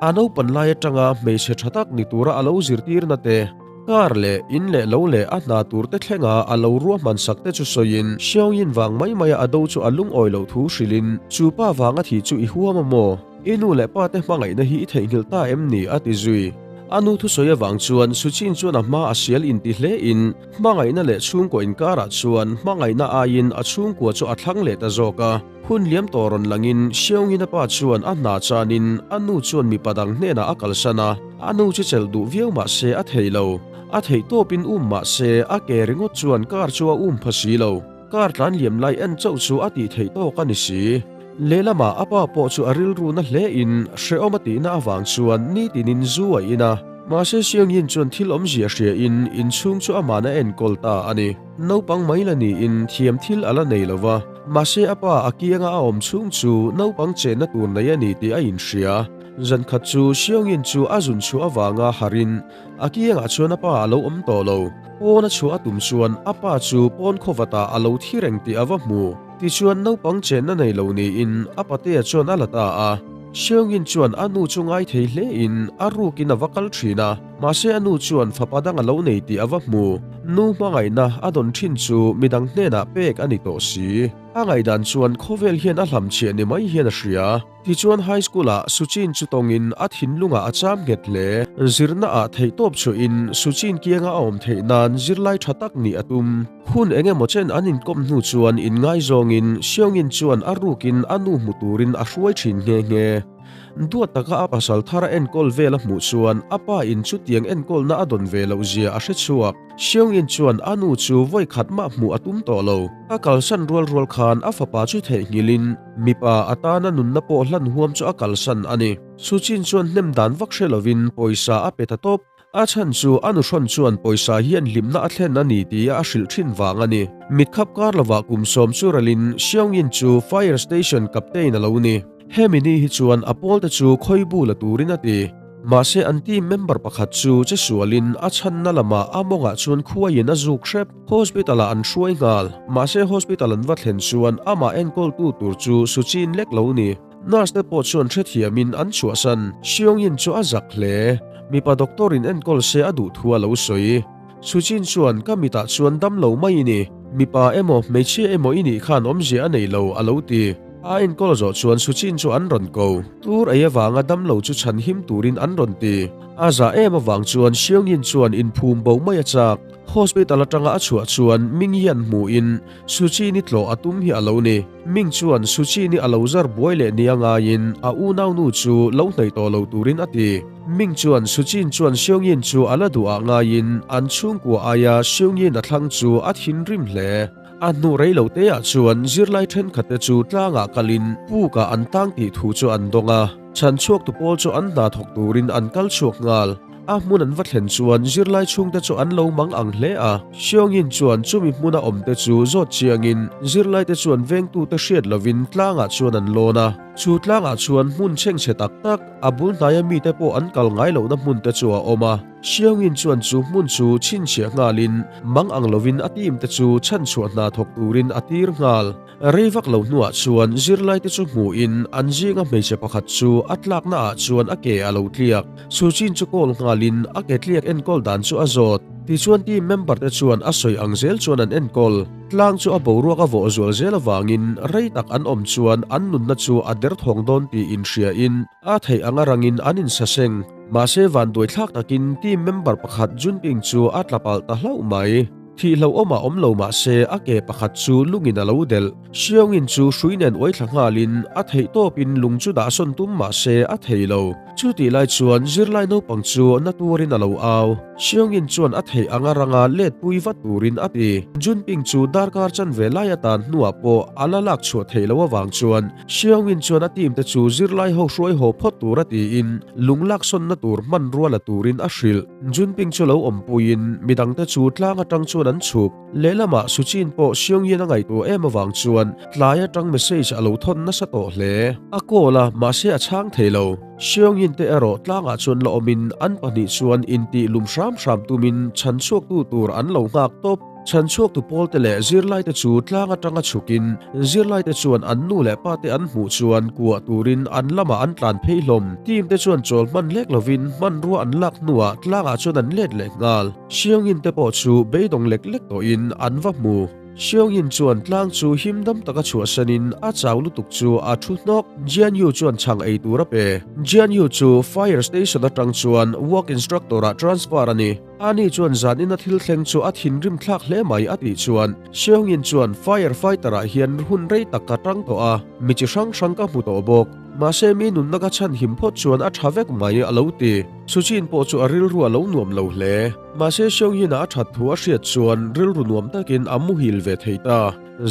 A naupan lai atanga hmeichhe tha tak ni tura a lo zirtirna te, Car leh in leh lo leh a hna tur te thlenga a lo ruahman sak te chu sawiin Xiaoyin vang mai maia a do chu a lungawi loh thu hrilhin, Chu pa vanga thi chu i huam a maw? I nu leh pa te hmangaihna hi i theihnghilh ta em ni? a ti zui. A nu thusawi avang chuan Suchin chuan a hma a sial inti hle in hmangaihna leh chhungkaw inkarah chuan hmangaihna aiin a chhungkua chu a thlang leh ta zawk a. Hun liam tawh rawn langin Xiaoyin a pa chuan a hna chanin a nu chuan mipa dang hnenah a kalsan a, a nu chu chelh duh viau mah se a thei lo. A theih tawpin um mah se a ke ringawt chuan car chu a um pha si lo. Car tlan liam lai en chauh chu a tih theih tawk a ni si. Lehlamah a pa pawh chu a rilru na hle in hrehawm a tihna avang chuan nitinin zu a in a. Mahse Xiaoyin chuan thil awmzia hria in inchhung chu aman a enkawl ta a ni. Naupang mai la niin thiam thil a la nei lo va, mahse a pa a kianga a awm chhung chu naupang chenna tur nei a ni tih a inhria. Zan khat chu Xiaoyin chu a zun chhuah avanga harin a kiangah chuan a pa a lo awm tawh lo. Pawn a chhuah a tum chuan a pa chu pawn khawvatah a lo thi reng tih a va hmu. Tichuan naupang chenna nei lo niin a patea chuan a la ta a. Seungin chuan a nu chu ngai thei hlein a rukin a va kal thin a, mahse a nu chuan fapa dang a lo nei tih a va hmu. Nu hmangaihna a dawn thin chu midang hnenah pek a ni tawh si. A ngaihdan chuan khawvel hian a hlamchhiah ni mai hian a hria. Tichuan high school ah Suchin chu tawngin a thinlungah a cham nghet hle. Zirna ah theihtawp chhuahin Suchin kianga a awm theih nan zirlai tha tak nih a tum. Hun eng emaw chen an inkawm hnu chuan inngaizawngin Xiongin chuan a rukin a nu hmu turin a hruai thin nghe nghe. Duat taka a pasal thar a enkawl vel a hmuh chuan a pa in chutiang enkawlna a dawn ve loh zia a hre chhuak. Xiongin chuan a nu chu vawi khat mah hmuh a tum tawh lo. A kalsan rual rual khan a fapa chu theihnghilhin mipa atana nunna pawh hlan huam chu a kalsan a ni. Suchin chuan hnem dan vak hre lovin pawisa a pe ta tawp. A chhan chu a nuhrawn chuan pawisa hian hlimna a thlen a ni tia a hrilh thin vang a ni. Mitkhap kar lovah kum sawm chu ralin Xiaoyin chu Fire Station Captain a lo ni. Hemi ni hi chuan a pawlte chu khawibu la turin a ti. Mahse an team member pakhat chu che sualin a chhanna lamah a mawngah chuan khuaiin a zuk hrep. Hospital ah an hruai nghal. Mahse hospital an va thlen chuan amah enkawltu tur chu Suchin lek lo ni. Nurse te pawh chuan hrethiamin an chhuahsan. Xiongyin chu a zak hle. Mipa doctor in enkawl se a duh thu a lo sawi. Suchin chuan ka mitah chuan dam lo mai i ni. Mipa emaw hmeichhia emaw i nih khan awmzia a nei lo a lo ti. A enkawl zawh chuan Suchin chu an rawn ko. Tur ei avanga dam lo chu chhan him turin an rawn ti. A zah em avang chuan Xiongyin chuan inphum bo mai a chak. Hospital atanga a chhuah chuan Ming hian hmuhin Suchin-i tlawh a tum hi a lo ni. Ming chuan Suchin-i a lo zar buai leh nia ngaiin a unaunu chu lo hnaih tawh lo turin a ti. Ming chuan Suchin chuan Xiongyin chu a la duh ah ngaiin an chhungkua aia Xiongyin a thlang chu a thinrim hle. A hnu rei lo te ah chuan zirlai thenkhat te chu tlangah kalin pukah an tang tih thu chu an dawng a. Chhanchhuak tu pawl chu an hna thawk turin an kal chhuak nghal. A hmun an va thlen chuan zirlai chhungte chu an lo mang ang hle a. Xiongyin chuan chumi hmuna awmte chu zawt chiangin zirlaite chuan vengtute hriat lovin tlangah chuan an lawn a. Chu tlangah chuan hmun chhengchhe tak tak, a bul hnaia mite pawh an kal ngai lohna hmunte chu a awm a. Xiongyin chuan chu hmun chu chhinchhiah nghalin mang ang lovin a team te chu chhanchhuah hna thawk turin a tir nghal. Rei vak lo hnuah chuan zirlaite chu hmuhin an zinga hmeichhe pakhat chu a tlakna ah chuan a ke a lo tliak. Suchin chu call nghalin a ke tliak enkawl dan chu a zawt. Tichuan team member te chuan a sawi ang zel chuan an enkawl. Tlang chu a boruak a vawh zual zel avangin rei tak an awm chuan an nunna chu a derthawng dawn tih inhriain a theih anga rangin an insaseng. Mahse vanduaithlak takin team member pakhat Junping chu a tla palh ta hlauh mai. Thih hlauhawmah awm lo mah se a ke pakhat chu lungin a lo delh. Hriangin chu hrui nen uai thla nghalin a theih tawpin lung chu dahsawn tum mah se a thei lo. Chu tih lai chuan zirlai naupang chu na tuarin a lo au. Hriangin chuan a theih anga ranga let pui vat turin a ti. Junping chu darkar chanve lai atan hnuah pawh a la lak chhuah theih loh avang chuan Hriangin chuan a team te chu zirlai ho hruai haw phawt tura tiin lung laksawnna tur hmanrua la turin a hrilh. Junping chu lo awmpuiin midangte chu tlang atang chuan an chhuk. Lehlamah Suchin pawh Xiongyin a ngaihtuah em avang chuan tlai atang message a lo thawn nasa tawh hle. A call a, mahse a chhang thei lo. Xiongyin te erawh tlangah chuan la awmin an pahnih chuan intih lum hram hram tumin chhanchhuaktu tur an lo nghak tawp. Chhanchhuaktu pawlte leh zirlaite chu tlang atanga chhukin zirlaite chuan an nu leh pate an hmuh chuan kuah turin an lamah an tlan phei hlawm. Team te chuan chawl hman lek lovin hmanrua an lak hnuah tlangah chuan an let leh nghal. Xiongyin te pawh chu beidawng lek lek tawhin an va hmu. Xiongyin chuan tlang chu him dam taka chhuahsanin a chau lutuk chu a thu hnawk. Jianyu chuan chhang ei tur a pe. Jianyu chu fire station atang chuan work instructor-ah transfer a ni. Ani chuan zanin a thil thleng chu a thinrim thlak hle mai a tih chuan Xiongyin chuan fire fighter ah hian hun rei tak ka tang tawh a, mi chi hrang hrang ka hmu tawh bawk. Mahse mi nunna ka chhan him phawt chuan a tha vek mai a lo ti. Suchin pawh chu a rilru a lo nuam lo hle. Mahse Xiongyin a a that thu a hriat chuan rilru nuam takin a muhil ve thei ta.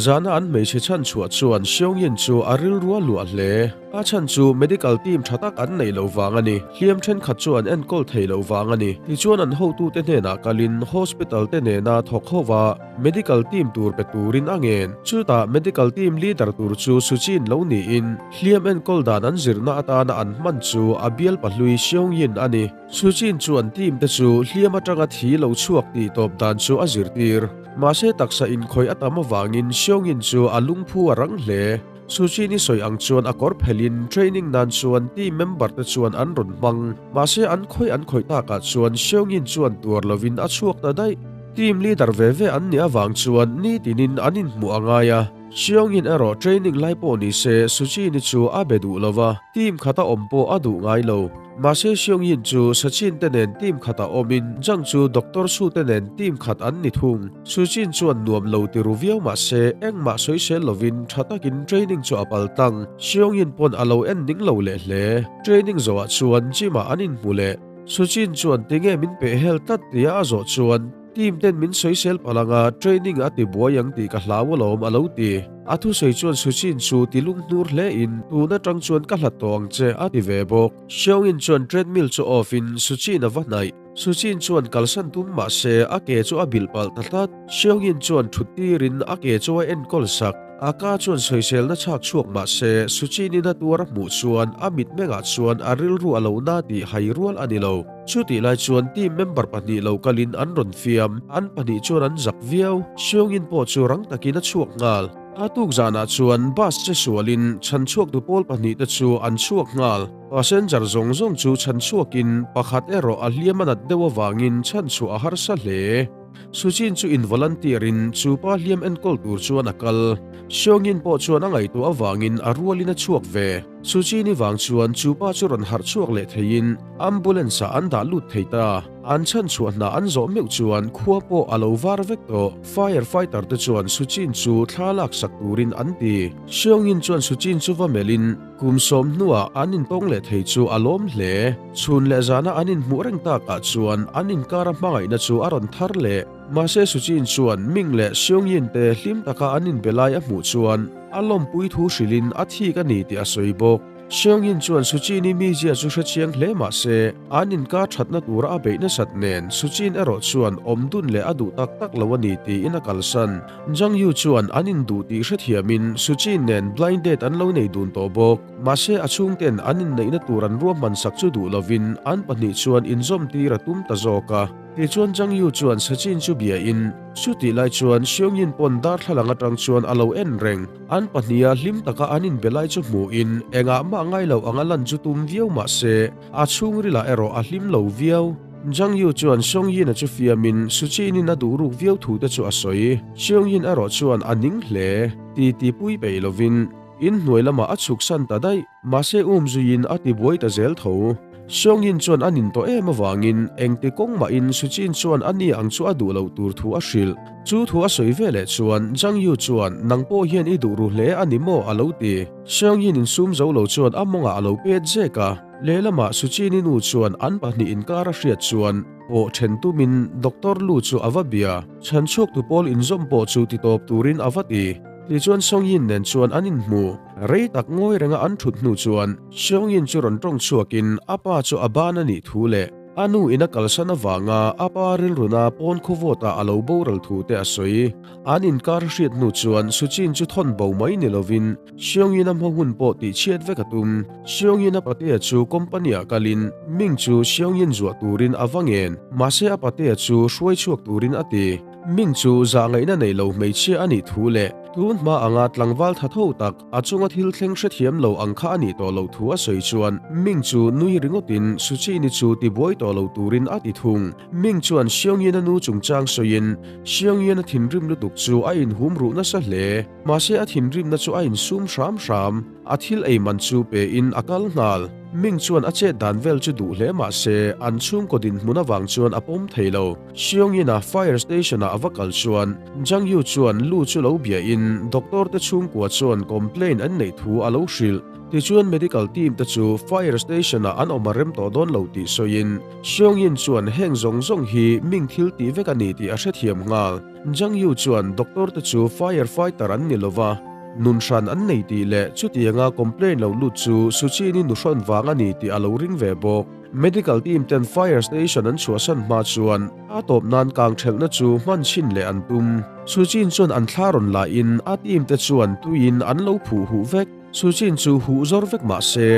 Zana an hmeichhe chhan chhuah chuan Xiongyin chu a rilru a luah hle. A chhan chu medical team tha tak an neih loh vang a ni. Hliam thenkhat chu an enkawl thei loh vang a ni. Tichuan an hotute hnenah kalin hospital te nena thawk ho va medical team tur pe turin a ngen. Chutah medical team leader tur chu Suchin lo niin hliam enkawl dan an zirna atana an hman chu a bial pahlui Xiongyin a ni. Suchin chuan team te chu hliam atanga thi lo chhuak tih tawp dan chu a zirtir. Mahse taksa inkhawih a tam avangin. Seungin chu a lungphu a rang hle. Suchin i sawi ang chuan a kawr phelhin training nan chuan team member te chuan an rawn hmang. Mahse an khawih an khawih takah chuan Seungin chuan tuar lovin a chhuak ta daih. Team leader ve ve an nih avang chuan nitinin an inhmuh a ngai a. Seungin erawh training lai pawh ni se Suchin-i chu a be duh lo va, team khata awm pawh a duh ngai lo. Mahse Seungin chu Sachin te nen team khatah awmin Jang chu Doctor Su te nen team khat an ni thung. Suchin chuan nuam lo ti ru viau mahse engmah sawisel lovin tha takin training chu a pal tlang. Seungin pawn a lo en ning lo leh hle. Training zawhah chuan gym-ah an inhmu leh. Suchin chuan tinge min peh hel tlat tia a zawh chuan Team ten min sawisel palh anga training a ti buai ang tih ka hlau alawm a lo ti. A thusawi chuan Suchin chu ti lung hnur hle in tun atang chuan ka hlat tawh ang che a ti ve bawk. Xiaoyin chuan treadmill chu off in Suchin a va hnaih. Suchin chuan kalsan tum mah se a ke chu a bilh palh ta tlat. Xiaoyin chuan thut tirin a ke chu a enkawl sak. A ka chuan sawiselna chhak chhuak mah se Suchin in a tuar a hmuh chuan a mitmengah chuan a rilru a lo na tih hai rual a ni lo. Chutih lai chuan team member pahnih lo kalin an rawn fiam, an pahnih chuan an zak viau. Seungin pawh chu rang takin a chhuak nghal. A tuk zanah chuan bus che sualin chhanchhuaktu pawl pahnih te chu an chhuak nghal. Passenger zawng zawng chu chhanchhuakin pakhat erawh a hliam a nat deuh avangin chhanchhuah a harsa hle. Suchin chu in volunteer in chu pa hliam enkawl tur chuan a kal. Seungin pawh chuan a ngaihtuah avangin a rualin a chhuak ve. Suchin-i vang chuan chu pa chu rawn harh chhuak leh theiin ambulance ah an dah lut thei ta. An chhanchhuah hna an zawh meuh chuan khua pawh a lo var vek tawh. Fire fighter te chuan Suchin chu thla lak sak turin an ti. Seungin chuan Suchin chu va melhin kum sawm hnuah an intawng leh thei chu a lawm hle. Chhun leh zana an inhmuh reng takah chuan an inkara hmangaihna chu a rawn thar leh. Mahse Suchin chuan Ming leh Seungin te hlim taka an inbe lai a hmuh chuan a lawmpui thu hrilhin a thik a ni tih a sawi bawk. Seungin chuan Suchin-i mizia chu hre chiang hle mah se an inkar thatna tura a beih nasat nen Suchin erawh chuan awm dun leh a duh tak tak lo a ni tiin a kalsan. Zhang Yu chuan an induh tih hrethiamin Suchin nen blind date an lo nei dun tawh bawk. Mahse a chhungten an inneihna tur an ruahman sak chu duh lovin an pahnih chuan inzawm tir a tum ta zawk a. Tichuan Zhang Yu chuan Sachin chu bia in, chutih lai chuan Xiong Yin pawn darthlalang atang chuan a lo en reng. An pahniha hlim taka an inbe lai chu hmuh in engah mah ngai lo anga lan chu tum viau mah se, a chhungrilah erawh a hlim lo viau. Zhang Yu chuan Xiong Yin a chu fiam in Suchin in a duh ruk viau thu te chu a sawi. Xiong Yin erawh chuan a ning hle. Ti ti pui peih lovin in hnuai lamah a chhuk san ta daih. Mahse um zuiin a ti buai ta zel tho. Seungin chuan a nin tawh em avangin engti kawng mahin Suchin chuan a ni ang chu a duh loh tur thu a hrilh. Chu thu a sawi ve leh chuan Zhang Yu chuan nang pawh hian i duh ru hle a ni maw a lo ti. Seungin insum zo lo chuan a mawngah a lo pet zek a. Lehlamah Suchin-i nu chuan an pahnih inkar a hriat chuan pawh then tumin Doctor Lu chu a va bia. Chhanchhuaktu pawl inzawm pawh chu titawp turin a va ti. Tichuan Seungin nen chuan an inhmu. Rei tak ngawi renga an thut hnu chuan Seungin chu rawn tawng chhuakin a pa chu a ban a nih thu leh a nu in a kalsan avanga a pa rilruna pawn khawvawtah a lo boral thu te a sawi. An inkar hriat hnu chuan Suchin chu thawn bo mai ni lovin Seungin a hma hun pawh tih chhiat vek a tum. Seungin a patea chu company-ah kalin Ming chu Seungin zuah turin a va ngen. Mahse a patea chu hruai chhuak turin a ti. Ming chu zahngaihna nei lo hmeichhia a nih thu leh tun hma anga tlangval tha tho tak a chunga thil thleng hrethiam lo ang kha a nih tawh loh thu a sawi chuan Ming chu nui ringawtin Suchini chu tibuai tawh lo turin a ti thung. Ming chuan Xiongyin a nu chungchang sawiin Xiongyin a thinrim lutuk chu a inhum ruh nasa hle. Mahse a thinrimna chu a insum hram hram. A thil ei man chu pe in a kal nghal. Ming chuan a chet dan vel chu duh hle mah se an chhungkaw dinhmun avang chuan a pawm thei lo. Xiongyin a fire station ah a va kal chuan Zhang Yu chuan Lu chu lo bia in doctor te chhungkua chuan complain an neih thu a lo hrilh. Tichuan medical team te chu fire station ah an awm a rem tawh dawn lo tih sawiin Xiongyin chuan heng zawng zawng hi Ming thil tih vek a ni tih a hrethiam nghal. Zhang Yu chuan doctor te chu fire fighter an ni lova, nun hran an nei tih leh chutianga complain lo lut chu Suchin-i nuhrawn vang a ni tih a lo ring ve bawk. Medical team ten fire station an chhuahsan hma chuan a tawp nan kang thelhna chu hman chhin leh an tum. Suchin chuan an thla rawn lahin a team te chuan tuiin an lo phuh huh vek. Suchin chu huh zawr vek mah se,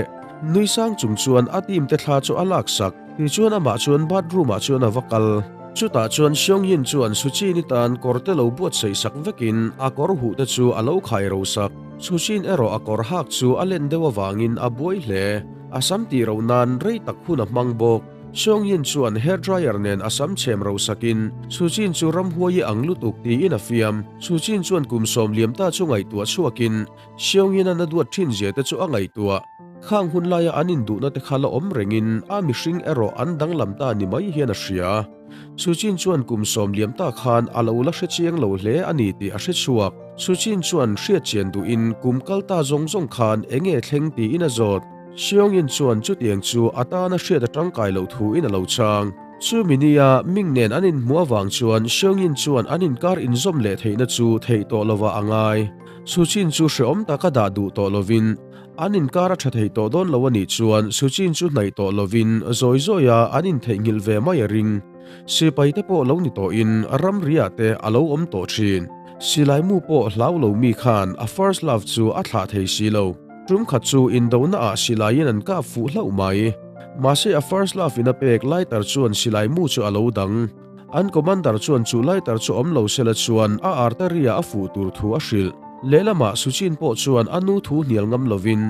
nui sang chung chuan a team te thla chu a laksak. Tichuan amah chuan bathroom ah chuan a va kal. Chutah chuan Seung-yin chuan Suchin-i tan kawr te lo buatsaih sak vekin a kawr huh te chu a lo khai ro sak. Suchin erawh a kawr hak chu a len deuh avangin a buai hle. A sam tih ro nan rei tak hun a hmang bawk. Seung-yin chuan hair dryer nen a sam chhem ro sakin Suchin chu ramhuai i ang lutuk tiin a fiam. Suchin chuan kum sawm liam ta chu ngaihtuah chhuakin Seung-yin-an a duat thin zia te chu a ngaihtuah. Khang hun laia an induhna te kha la awm rengin a mihring erawh an danglam ta ni mai hian a hria. Suchin chuan kum sawm liam ta khan a lo la hre chiang lo hle a ni tih a hre chhuak. Suchin chuan hriat chian duhin kum kal ta zawng zawng khan eng nge thleng tiin a zawt. Seungin chuan chutiang chu a tana hriat a tangkai loh thuin a lo chang. Chumi nia Ming nen an inhmuh avang chuan Seungin chuan an inkar inzawm leh theihna chu theih tawh lovah a ngai. Suchin chu hreawm taka dah duh tawh lovin An inkar a tha thei tawh dawn lo a nih chuan Suchin chu hnaih tawh lovin zawi zawia an intheihnghilh ve mai a ring. Sipai te pawh lo ni tawhin ramriah te a lo awm tawh thin. Silai mu pawh hlau lo mi khan a first love chu a thlah thei si lo. Tum khat chu indona ah silaiin an kap fuh hlauh mai. Mahse a first love in a pek lighter chuan silai mu chu a lo dang. An commander chuan chu lighter chu awm lo sela chuan a artery-ah a fuh tur thu a hrilh. Lehlamah Suchin pawh chuan a nu thu hnial ngam lovin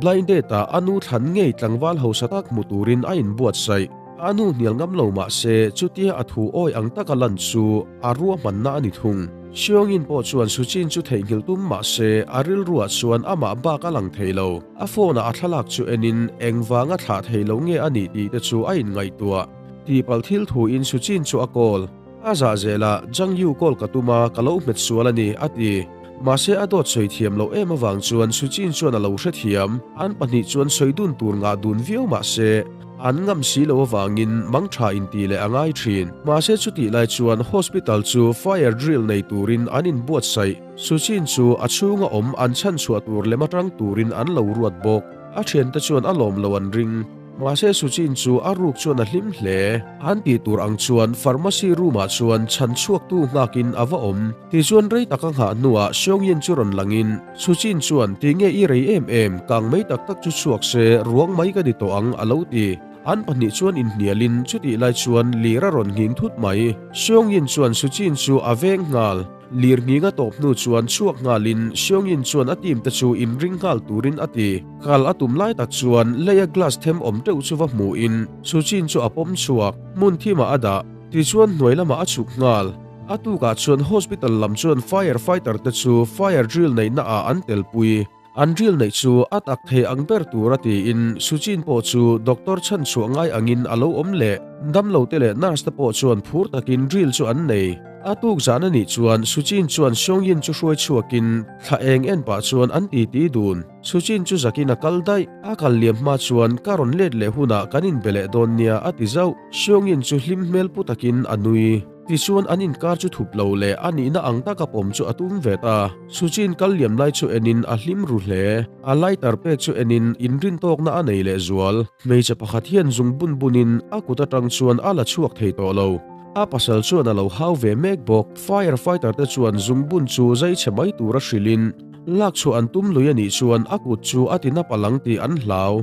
blind date-ah a nu thlan ngei tlangval hausa tak hmu turin a inbuatsaih. A nu hnial ngam lo mah se chutia a thu awi ang taka lan chu a ruahmanna a ni thung. Seungin pawh chuan Suchin chu theihnghilh tum mah se a rilruah chuan amah bak a lang thei lo. A phone-ah a thlalak chu enin engvanga thlah thei lo nge a nih tih te chu a inngaihtuah. Tihpalh thil thu in Suchin chu a call. A zah zel a, Zhang Yu call ka tum a, ka lo hmet sual a ni, a ti. Mahse a dawt sawi thiam loh em avang chuan Suchin chuan a lo hrethiam. An pahnih chuan sawi dun tur ngah dun viau mahse an ngam si lo avangin mang tha inti leh a ngai thin. Mahse chutih lai chuan hospital chu fire drill nei turin an inbuatsaih. Suchin chu a chhunga awm an chhanchhuah tur lem atang turin an lo ruat bawk. A thiante chuan a lawm lo an ring. Mahse Suchin chu a ruk chuan a hlim hle. An tih tur ang chuan pharmacy room ah chuan chhan chhuaktu nghakin a va awm. Tichuan rei tak a nghah hnuah Seungyin chu rawn langin Suchin chuan ti nge i rei em em, kang mai tak tak chu chhuak se ruang mai ka ni tawh ang a lo ti. An pahnih chuan inhnialin chutih lai chuan lir a rawn nghing thut mai. Seungyin chuan Suchin chu a veng nghal. Lir nghing a tawp hnu chuan chhuak nghalin Seungyin chuan a team te chu inring nghal turin a ti. Kal a tum lai tak chuan leia glass them awm teuh chu va hmuhin Suchin chu a pawm chhuak, hmun thimah a dah. Tichuan hnuai lamah a chhuk nghal. A tukah chuan hospital lam chuan fire fighter te chu fire drill neihna ah an telpui. An drill neih chu a tak thei ang ber tur a tiin Suchin pawh chu doctor chhan chhuah ngai angin a lo awm leh. Damlo te leh nurse te pawh chuan phur takin drill chu an nei. A tuk zan a nih chuan Suchin chuan Seungyin chu hruai chhuakin thla eng en pah chuan an titi dun. Suchin chu zakin a kal daih. A kal liam hma chuan ka rawn let leh hunah kan inbe leh dawn nia a ti zauh. Seungin chu hlim hmel pu takin a nui. Tichuan an inkar chu thup lo leh a nihna ang taka pawm chu a tum ve ta. Suchin kal liam lai chu enin a hlim ru hle. A lighter pek chu enin inrintawkna a nei leh zual. Hmeichhe pakhat hian zung bun bunin a kut atang chuan a la chhuak thei tawh lo. A pasal chuan a lo hau ve mek bawk. Fire fighter te chuan zung bun chu zai chhe mai tura hrilhin Lak chhuah an tum lui a nih chuan a kut chu a ti nap a lang tih an hlau.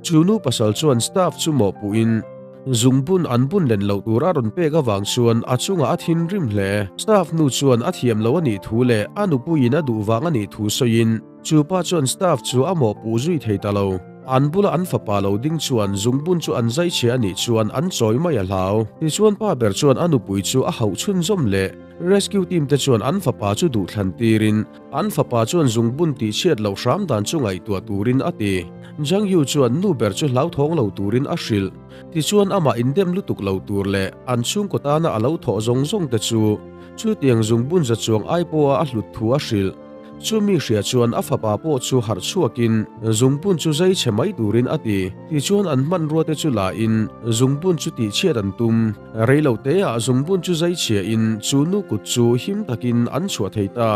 Chu nu pasal chuan staff chu mawhpuhin zungbun an bun len loh tur a rawn pek avang chuan a chungah a thinrim hle. Staff nu chuan a thiam lo a nih thu leh a nupuiin a duh vang a nih thu sawiin chu pa chuan staff chu a mawhpuh zui thei ta lo. An bula an fapa lo ding chuan zungbun chu an zai chhia a nih chuan an chawi mai a hlau. Tichuan pa ber chuan a nupui chu a hauh chhunzawm leh. Rescue team te chuan an fapa chu duhthlan tirin An fapa chuan zungbun tih chhiat loh hram dan chu ngaihtuah turin a ti. Zhang Yu chuan nu ber chu hlauthawng lo turin a hrilh. Tichuan amah indem lutuk lo tur leh an chhungkaw tana a lo thawh zawng zawng te chu chutiang zungbun za chuang ai pawha a hlut thu a hrilh. Chumi hria chuan a fapa pawh chu harh chhuakin zungbun chu zai chhe mai turin a ti. Tichuan an hmanrua te chu la in zungbun chu tih chhiat an tum. Reilo teah zungbun chu zai chhia in chu nu kut chu him takin an chhuah thei ta.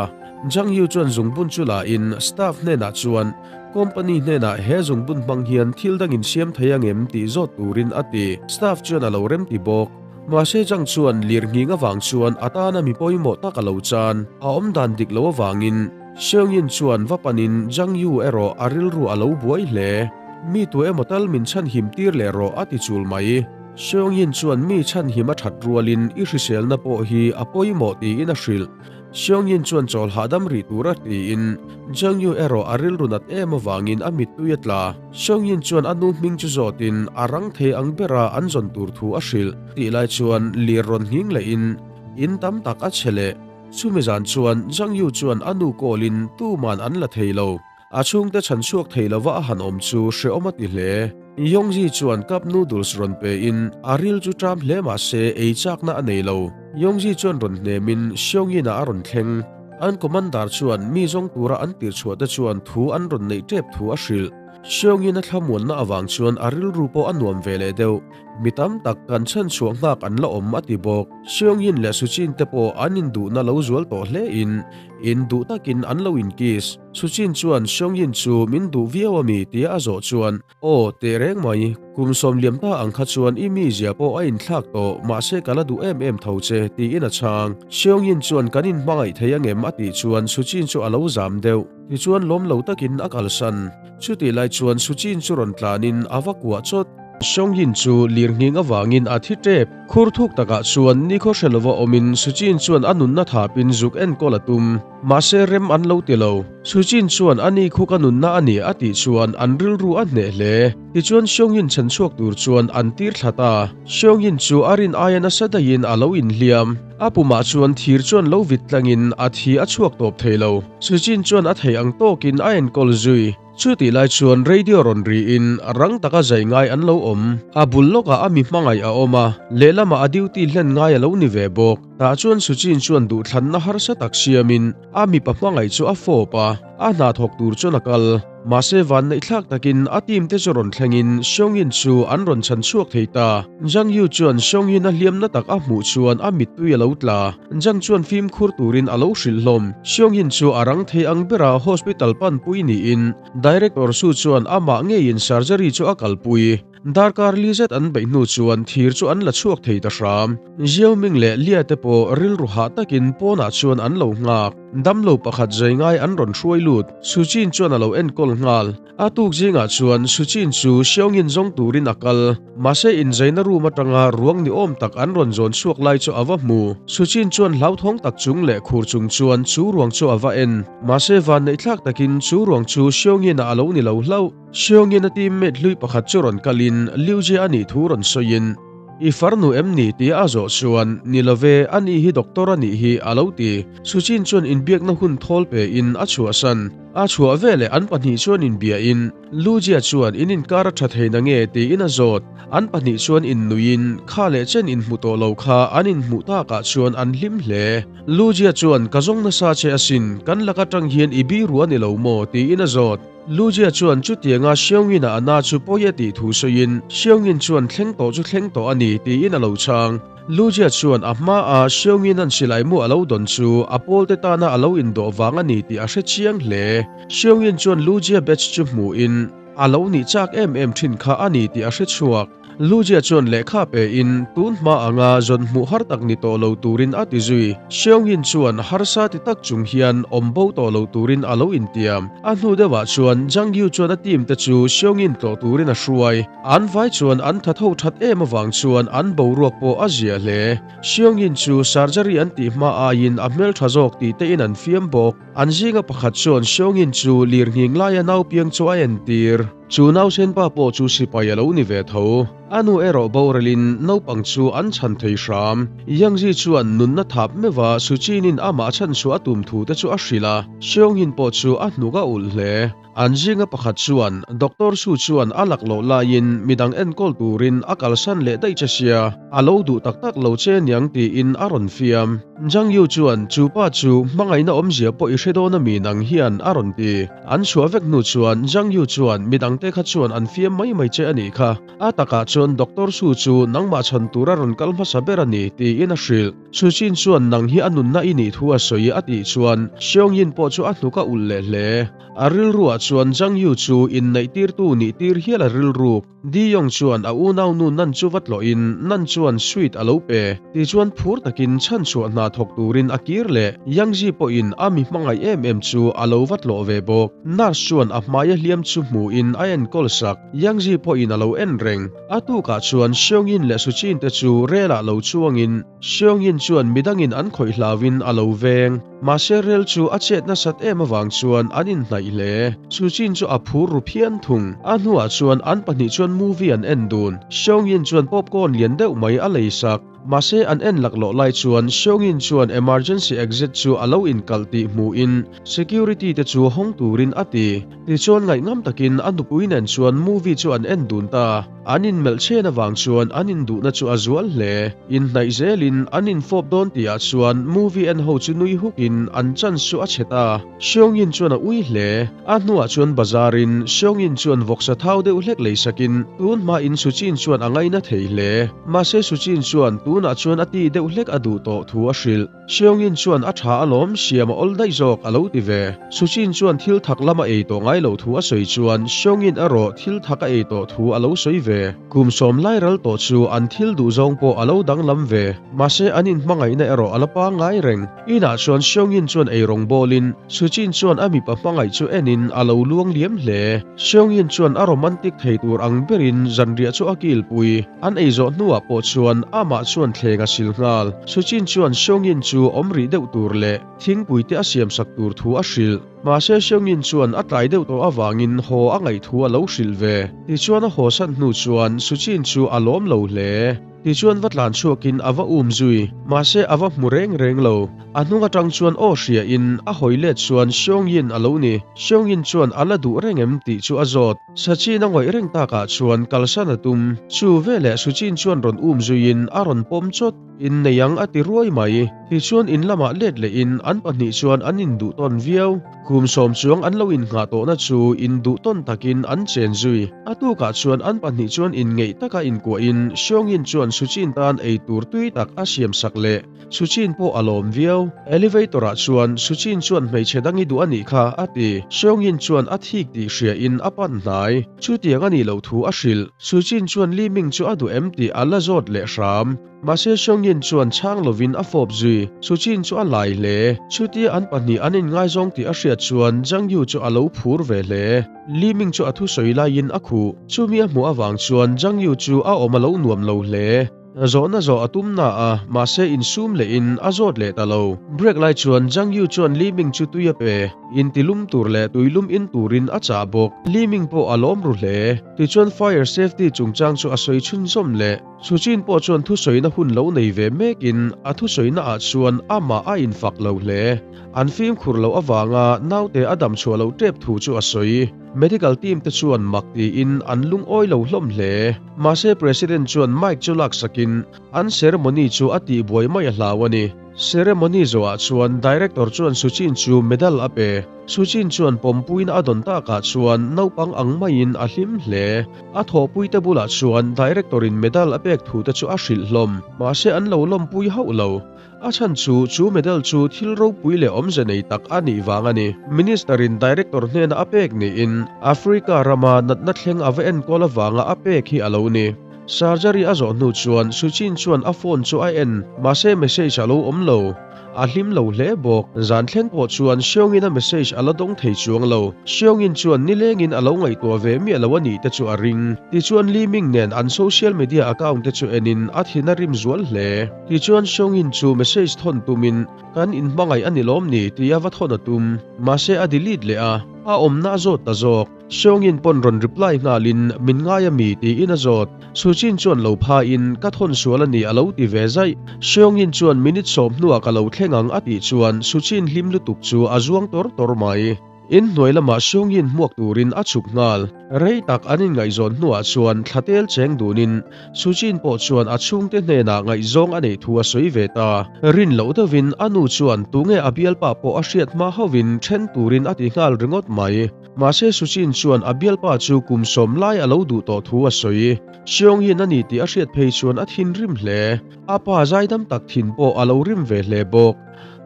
Zhang Yu chuan zungbun chu la in staff hnenah chuan company hnenah he zungbun hmang hian thil dang in siam thei angem tih zawt turin a ti. Staff chuan a lo rem ti bawk. Mahse Zhang chuan lir nghing avang chuan a tana mi pawimawh tak a lo chan. A awm dan dik lo avangin Seung Yin chuan va panin Zhang Yu erawh a rilru a lo buai hle. Mi tu emaw tal min chhan him tir leh rawh a ti chul mai. Seung-yin chuan mi chhanhim a that rualin i hriselna pawh hi a pawimawh tiin a hrilh. Seung-yin chuan chawl hahdam rih tura tiin Jung-yu erawh a rilru nat em avangin a mittui a tla. Seung-yin chuan a nu hming chu zawtin a rang thei ang bera an zawn tur thu a hrilh. Tih lai chuan lir rawn nghing lehin in tam tak a che leh. Chumi zan chuan Jung-yu chuan a nu call-in tuman an la thei lo. A chhungte chhan chhuak thei lova a han awm chu hrehawm a ti hle. Yongji chuan cup noodles rawn pe in a ril chu ṭam hle mah se ei chakna a nei lo. Yongji chuan rawn hnem in Xiongyin-ah a rawn thleng. An commander chuan mi zawng tura an tir chhuah te chuan thu an rawn neih ṭep thu a hrilh. Xiongyin a thlamuanna avang chuan a rilru pawh a nuam ve leh deuh. Mi tam tak kan chhan chhuah nghak an la awm a ti bawk. Xiongyin leh Suchin te pawh an induhna lo zual tawh hle in induh takin an lo inkiss. Suchin chuan Xiongyin chu min duh viau a mi tia a zawh chuan, Aw, teh reng mai, kum sawm liam ta ang kha chuan i mizia pawh a inthlak tawh, mahse ka la duh em em tho che, tiin a chhang. Xiongyin chuan kan inhmangaih thei angem a tih chuan Suchin chu a lo zam deuh. Tichuan lawm lo takin a kalsan. Chutih lai chuan Suchin chu rawn tlanin a va kuah chawt. Xiongyin chu lirnghing avangin a thi tep. Khur thuk takah chuan nikhaw hre lova awmin Suchin chuan a nunna thapin zuk enkawl a tum. Mahse rem an lo ti lo. Suchin chuan a ni khu ka nunna a ni a tih chuan an rilru a hneh hle. Tichuan Xiongyin chhan chhuak tur chuan an tir thla ta. Xiongyin chu a rin aia nasa daihin a lo inhliam. A pumah chuan thir chuan lo vit tlangin a thi a chhuak tawp thei lo. Suchin chuan a theih ang tawkin a enkawl zui. Chutih lai chuan radio rawn riin rang taka zai ngai an lo awm. A bul lawkah a mi hmangaih a awm a, lehlamah a duty hlen ngai a lo ni ve bawk. Tah chuan Suchin chuan duhthlanna harsa tak siamin a mipa hmangaih chu a fawp a, a hna thawk tur chuan a kal. Mahse vanneihthlak takin a team te chu rawn thlengin Xiongyin chu an rawn chhan chhuak thei ta. Zhang Yu chuan Xiongyin a hliamna tak a hmuh chuan a mittui a lo tla. Zhang chuan fimkhur turin a lo hrilh hlawm. Xiongyin chu a rang thei ang bera hospital panpui niin Director Su chuan amah ngeiin surgery chu a kalpui. Darkar li zet an beih hnu chuan thir chu an la chhuak thei ta hram. Xiao Ming leh Lia te pawh rilru hah takin pawnah chuan an lo nghak. Damlo pakhat zai ngai an rawn hruai lut. Su Chin chuan a lo enkawl nghal. A tuk zingah chuan Su Chin chu Xiaongin zawng turin a kal. Mahse inzaina room atanga ruang ni awm tak an rawn zawn chhuak lai chu a va hmu. Su Chin chuan hlauthawng tak chung leh khur chung chuan chu ruang chu a va en. Mahse vanneihthlak takin chu ruang chu Xiaongin-ah a lo ni lo hlauh. Xiongin a teammate hlui pakhat chu rawn kalin Liu Jie a nih thu rawn sawiin, I farnu em ni? tia a zawh chuan, Ni lo ve, a ni hi doctor a nih hi, a lo ti. Suchin chuan inbiakna hun thawl pein a chhuahsan. A chhuah veleh an pahnih chuan inbiain, Liu Jie chuan in inkar a tha thei na nge? tiin a zawt. An pahnih chuan innuiin, kha leh chen inhmu tawh lo kha an inhmuh takah chuan an hlim hle. Liu Jie chuan, Ka zawng nasa che asin, kan lak atang hian i biru a ni lo maw? tiin a zawt. Lujia chuan chutianga Xiaoyina a na chu pawi a tih thu sawiin, Xiaoyin chuan thleng tawh chu thleng tawh a ni tiin a lo chhang. Lujia chuan a hmaa Xiaoyina'n silai mu a lo dawn chu a pawlte tana a lo indawh vang a ni tih a hre chiang hle. Xiaoyin chuan Lujia batch chu hmuhin a lo nih chak em em thin kha a ni tih a hre chhuak. Lujia chuan lehkha pein tun hma anga zawn hmuh har tak ni tawh lo turin a ti zui. Xiaoyin chuan harsa ti tak chung hian awm bo tawh lo turin a lo intiam. A hnu deuhah chuan Zhang Yu chuan a team te chu Xiaoyin tlawh turin a hruai. An vai chuan an tha tho that em avang chuan an boruak pawh a zia hle. Xiaoyin chu surgery an tih hma aiin a hmeltha zawk tih tein an fiam bawk. An zinga pakhat chuan Xiaoyin chu lirnghing laia naupiang chu a entir. Chu nausenpa pawh chu sipai a lo ni ve tho. A nu erawh boralin naupang chu an chhan thei hram. Yangzi chuan nunna thap meuha Suchinin amah chhan chhuah a tum thu te chu a hrilh a, Xionghin pawh chu a hnuk a ulh hle. An zinga pakhat chuan Doctor Su chuan a lak loh laiin midang enkawl turin a kalsan leh daih che sia, a lo duh tak tak lo che niang tiin a rawn fiam. Zhang Yu chuan chu pa chu hmangaihna awmzia pawh i hre dawn ami nang hian a rawn ti. An chhuah vek hnu chuan Zhang Yu chuan midangte kha chuan an fiam mai mai che a nih kha. A takah chuan Doctor Su chu nangmah chhan tura rawn kal hmasa ber a ni, tiin a hrilh. Su Chin chuan nang hi a nunna i nih thu a sawi a tih chuan Xiong Yin pawh chu a hnuk a ulh leh hle. A rilruah chuan Zhang Yu chu inneihtirtu nih tir hial a rilruk. Di Yong chuan a unaunu Nan chu va tlawhin Nan chuan sweet a lo pe. Tichuan phur takin chhanchhuah hna thawk turin a kir leh. Yang Zi pawhin a mi hmangaih em em chu a lo va tlawh ve bawk. Nurse chuan a hmaia hliam chu hmuhin a enkawl sak. Yangzi pawhin a lo en reng. A tukah chuan Seungin leh Suchin te chu rel ah lo chuangin Seungin chuan midangin an khawih hlauin a lo veng. Mahse rel chu a chet nasat em avang chuan an inhnaih hle. Suchin chu a phur ru phian thung. A hnuah chuan an pahnih chuan movie an en dun. Seungin chuan popcorn lian deuh mai a lei sak. Mahse an en laklawh lai chuan Seungin chuan emergency exit chu a lo inkalh tih hmuhin security te chu hawng turin a ti. Tichuan ngaihngam takin a nupui nen chuan movie chu an en dun ta. An inmelh chhen avang chuan an induhna chu a zual hle. Inhnaih zelin an infawp dawn tihah chuan movie en ho chu nui hukin an chance chu a chhe ta. Seungin chuan a ui hle. A hnuah chuan bazarin Seungin chuan vawksa thau deuh hlek lei sakin tun hmain Suchin chuan a ngaina thei hle. Mahse Suchin chuan tunah chuan a ti deuh hlek a duh tawh thu a hrilh. Seungin chuan a tha alawm siam a awl daih zawk a lo ti ve. Suchin chuan thil thak lam a ei tawh ngai lo thu a sawi chuan Seungin erawh thil thak a ei tawh thu a lo sawi ve. Kum sawm lai ral tawh chu an thil duh zawng pawh a lo danglam ve. Mahse an inhmangaihna erawh a la pangngai reng. Inah chuan Seungin chuan ei rawng bawlin Suchin chuan a mipa hmangaih chu enin a lo luang liam hle. Seungin chuan a romantic thei tur ang berin zanriah chu a kilpui. An ei zawh hnuah pawh chuan amah chuan thleng a sil nghal. Suchin chuan Seungin chu awm rih deuh tur leh thingpui te a siamsak tur thu a hrilh. Mahse Seungin chuan a tlai deuh tawh avangin haw a ngaih thu a lo hrilh ve. Tichuan a haw san hnu chuan Suchin chu a lawm lo hle. Tichuan va tlan chhuakin a va um zui. Mahse a va hmu reng reng lo. A hnung atang chuan aw hria in a hawi let chuan Seungin a lo ni. Seungin chuan a la duh reng em tih chu a zawt. Sachin a ngawih reng takah chuan kalsan a tum. Chu veleh Suchin chuan rawn um zuiin a rawn pawm chawt. Innei ang a ti ruai mai. Tichuan in lamah let lehin an pahnih chuan an induh tawn viau. Kum sawm chuang an lo innghah tawhna chu induh tawn takin an chen zui. A tukah chuan an pahnih chuan inngeih taka inkuahin Seungin chuan Suchin tan ei tur tui tak a siamsak leh. Suchin pawh a lawm viau. Elevator ah chuan Suchin chuan hmeichhe dang i duh a nih kha, a ti. Seungin chuan a thik tih hria in a pan hnai. Chutiang a nih loh thu a hrilh. Suchin chuan Li Ming chu a duh em tih a la zawt leh hram. Mahse Seungin chuan chhang lovin a fawp zui. Suchin chu a lai hle. Chutia an pahnih an inngaizawng tih a hriat chuan Zhang Yu chu a lo phur ve hle. Li Ming chu a thusawi laiin a khuh. Chumi a hmuh avang chuan Zhang Yu chu a awm a lo nuam lo hle. Zawhna zawh a tum na a, mahse insum lehin a zawt leh ta lo. Break lai chuan Zhang Yu chuan Li Ming chu tui a pe, intilum tur leh tuilum in turin a chah bawk. Li Ming pawh a lawm ru hle. Tichuan fire safety chungchang chu a sawi chhunzawm leh. Suchin pawh chuan thusawina hun lo nei ve mekin a thusawina ah chuan amah a infak lo hle. An fimkhur loh avanga naute a dam chhuah loh tep thu chu a sawi. Medical team te chuan mak tiin an lungawi lo hlawm hle. Mahse President chuan mic chu laksakin an ceremony chu a tihbuai mai a hlau a ni. Ceremony zawhah chuan Director chuan Suchin chu medal a pe. Suchin chuan pawmpuina a dawn takah chuan naupang ang maiin a hlim hle. A thawhpuite bulah chuan Director in medal a pek thute chu a hrilh hlawm. Mahse an lo lawmpui hauh lo. A chhan chu, chu medal chu thil ropui leh awmze nei tak a nih vang a ni. Minister-in Director hnena a pek niin, Africa rama natna thleng a va enkawl avanga a pek hi a lo ni. Surgery a zawh hnu chuan Suchin chuan a phone chu a en, mahse message a lo awm lo. A hlim lo hle bawk. Zan thleng pawh chuan Seungin a message a la dawng thei chuang lo. Seungin chuan nilengin a lo ngaihtuah ve miah lo a nih te chu a ring. Tichuan Li Ming nen an social media account te chu enin a thin a rim zual hle. Tichuan Seungin chu message thawn tumin kan inhmangaih a ni lawm ni tia va thawn a tum. Mahse a delete leh a, a awmna a zawt ta zawk. Seungin pawn rawn reply nghalin min ngai a mi tiin a zawt. Suchin chuan lo phain ka thawn sual a ni a lo ti ve zaih. Seungin chuan minute sawm hnuah ka lo thleng ang a tih chuan Suchin hlim lutuk chu a zuang tawr tawr mai. In hnuai lamah Seungin hmuak turin a chhuk nghal. Rei tak an inngaihzawn hnuah chuan thla tel cheng dunin Suchin pawh chuan a chhungte hnenah ngaihzawng a neih thu a sawi ve ta. Rin loh deuhin a nu chuan tunge a bialpa pawh a hriat hma hovin then turin a ti nghal ringawt mai. Mahse Suchin chuan a bialpa chu kum sawm lai a lo duh tawh thu a sawi. Seungin a ni tih a hriat phei chuan a thinrim hle. A pa zaidam tak thin pawh a lo rim ve hle bawk.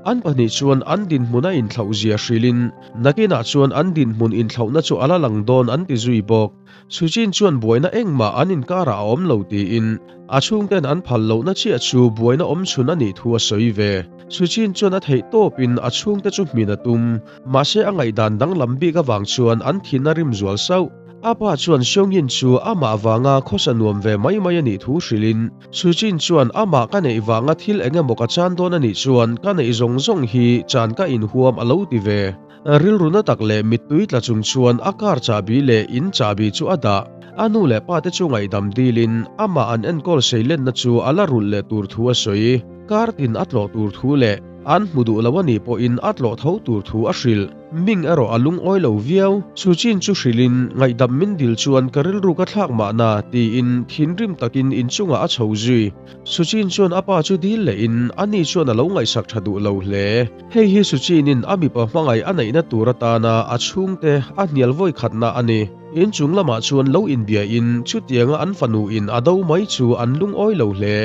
An pahnih chuan an dinhmun a inthlauh zia hrilhin, nakinah chuan an dinhmun inthlauhna chu a la lang dawn an ti zui bawk. Suchin chuan buaina engmah an inkarah a awm lo tiin, a chhungten an phal lohna chiah chu buaina awm chhun a nih thu a sawi ve. Suchin chuan a theih tawpin a chhungte chu hmin a tum, mahse a ngaihdan danglam bik avang chuan an thin a rim zual sauh. A pa chuan Seungin chu amah vanga khawsa nuam ve mai mai a nih thu hrilhin, Sujin chuan amah ka neih vanga thil eng emaw ka chan dawn a nih chuan ka neih zawng zawng hi chan ka inhuam a lo ti ve. Rilru na tak leh mittui tla chung chuan a car chahbi leh in chahbi chu a dah. A nu leh pa te chu ngaihdam dilin amah an enkawl seilenna chu a la rulh leh tur thu a sawi. Car tin a tlawh tur thu leh an hmu duh lo a nih pawhin a tlawh tho tur thu a hrilh. Ming erawh a lungawi lo viau. Chu chin chu hrilhin ngaihdam min dil chuan ka rilru ka thlak mahna tiin thinrim takin inchungah a chho zui. Suchin chuan a pa chu dil lehin ani chuan a lo ngaihsak tha duh lo hle. Hei hi Suchinin a mipa hmangaih a neihna tur atana a chhungte a hnial vawi khatna a ni. Inchung lamah chuan lo inbiain chutianga an fanuin a do mai chu an lungawi lo hle.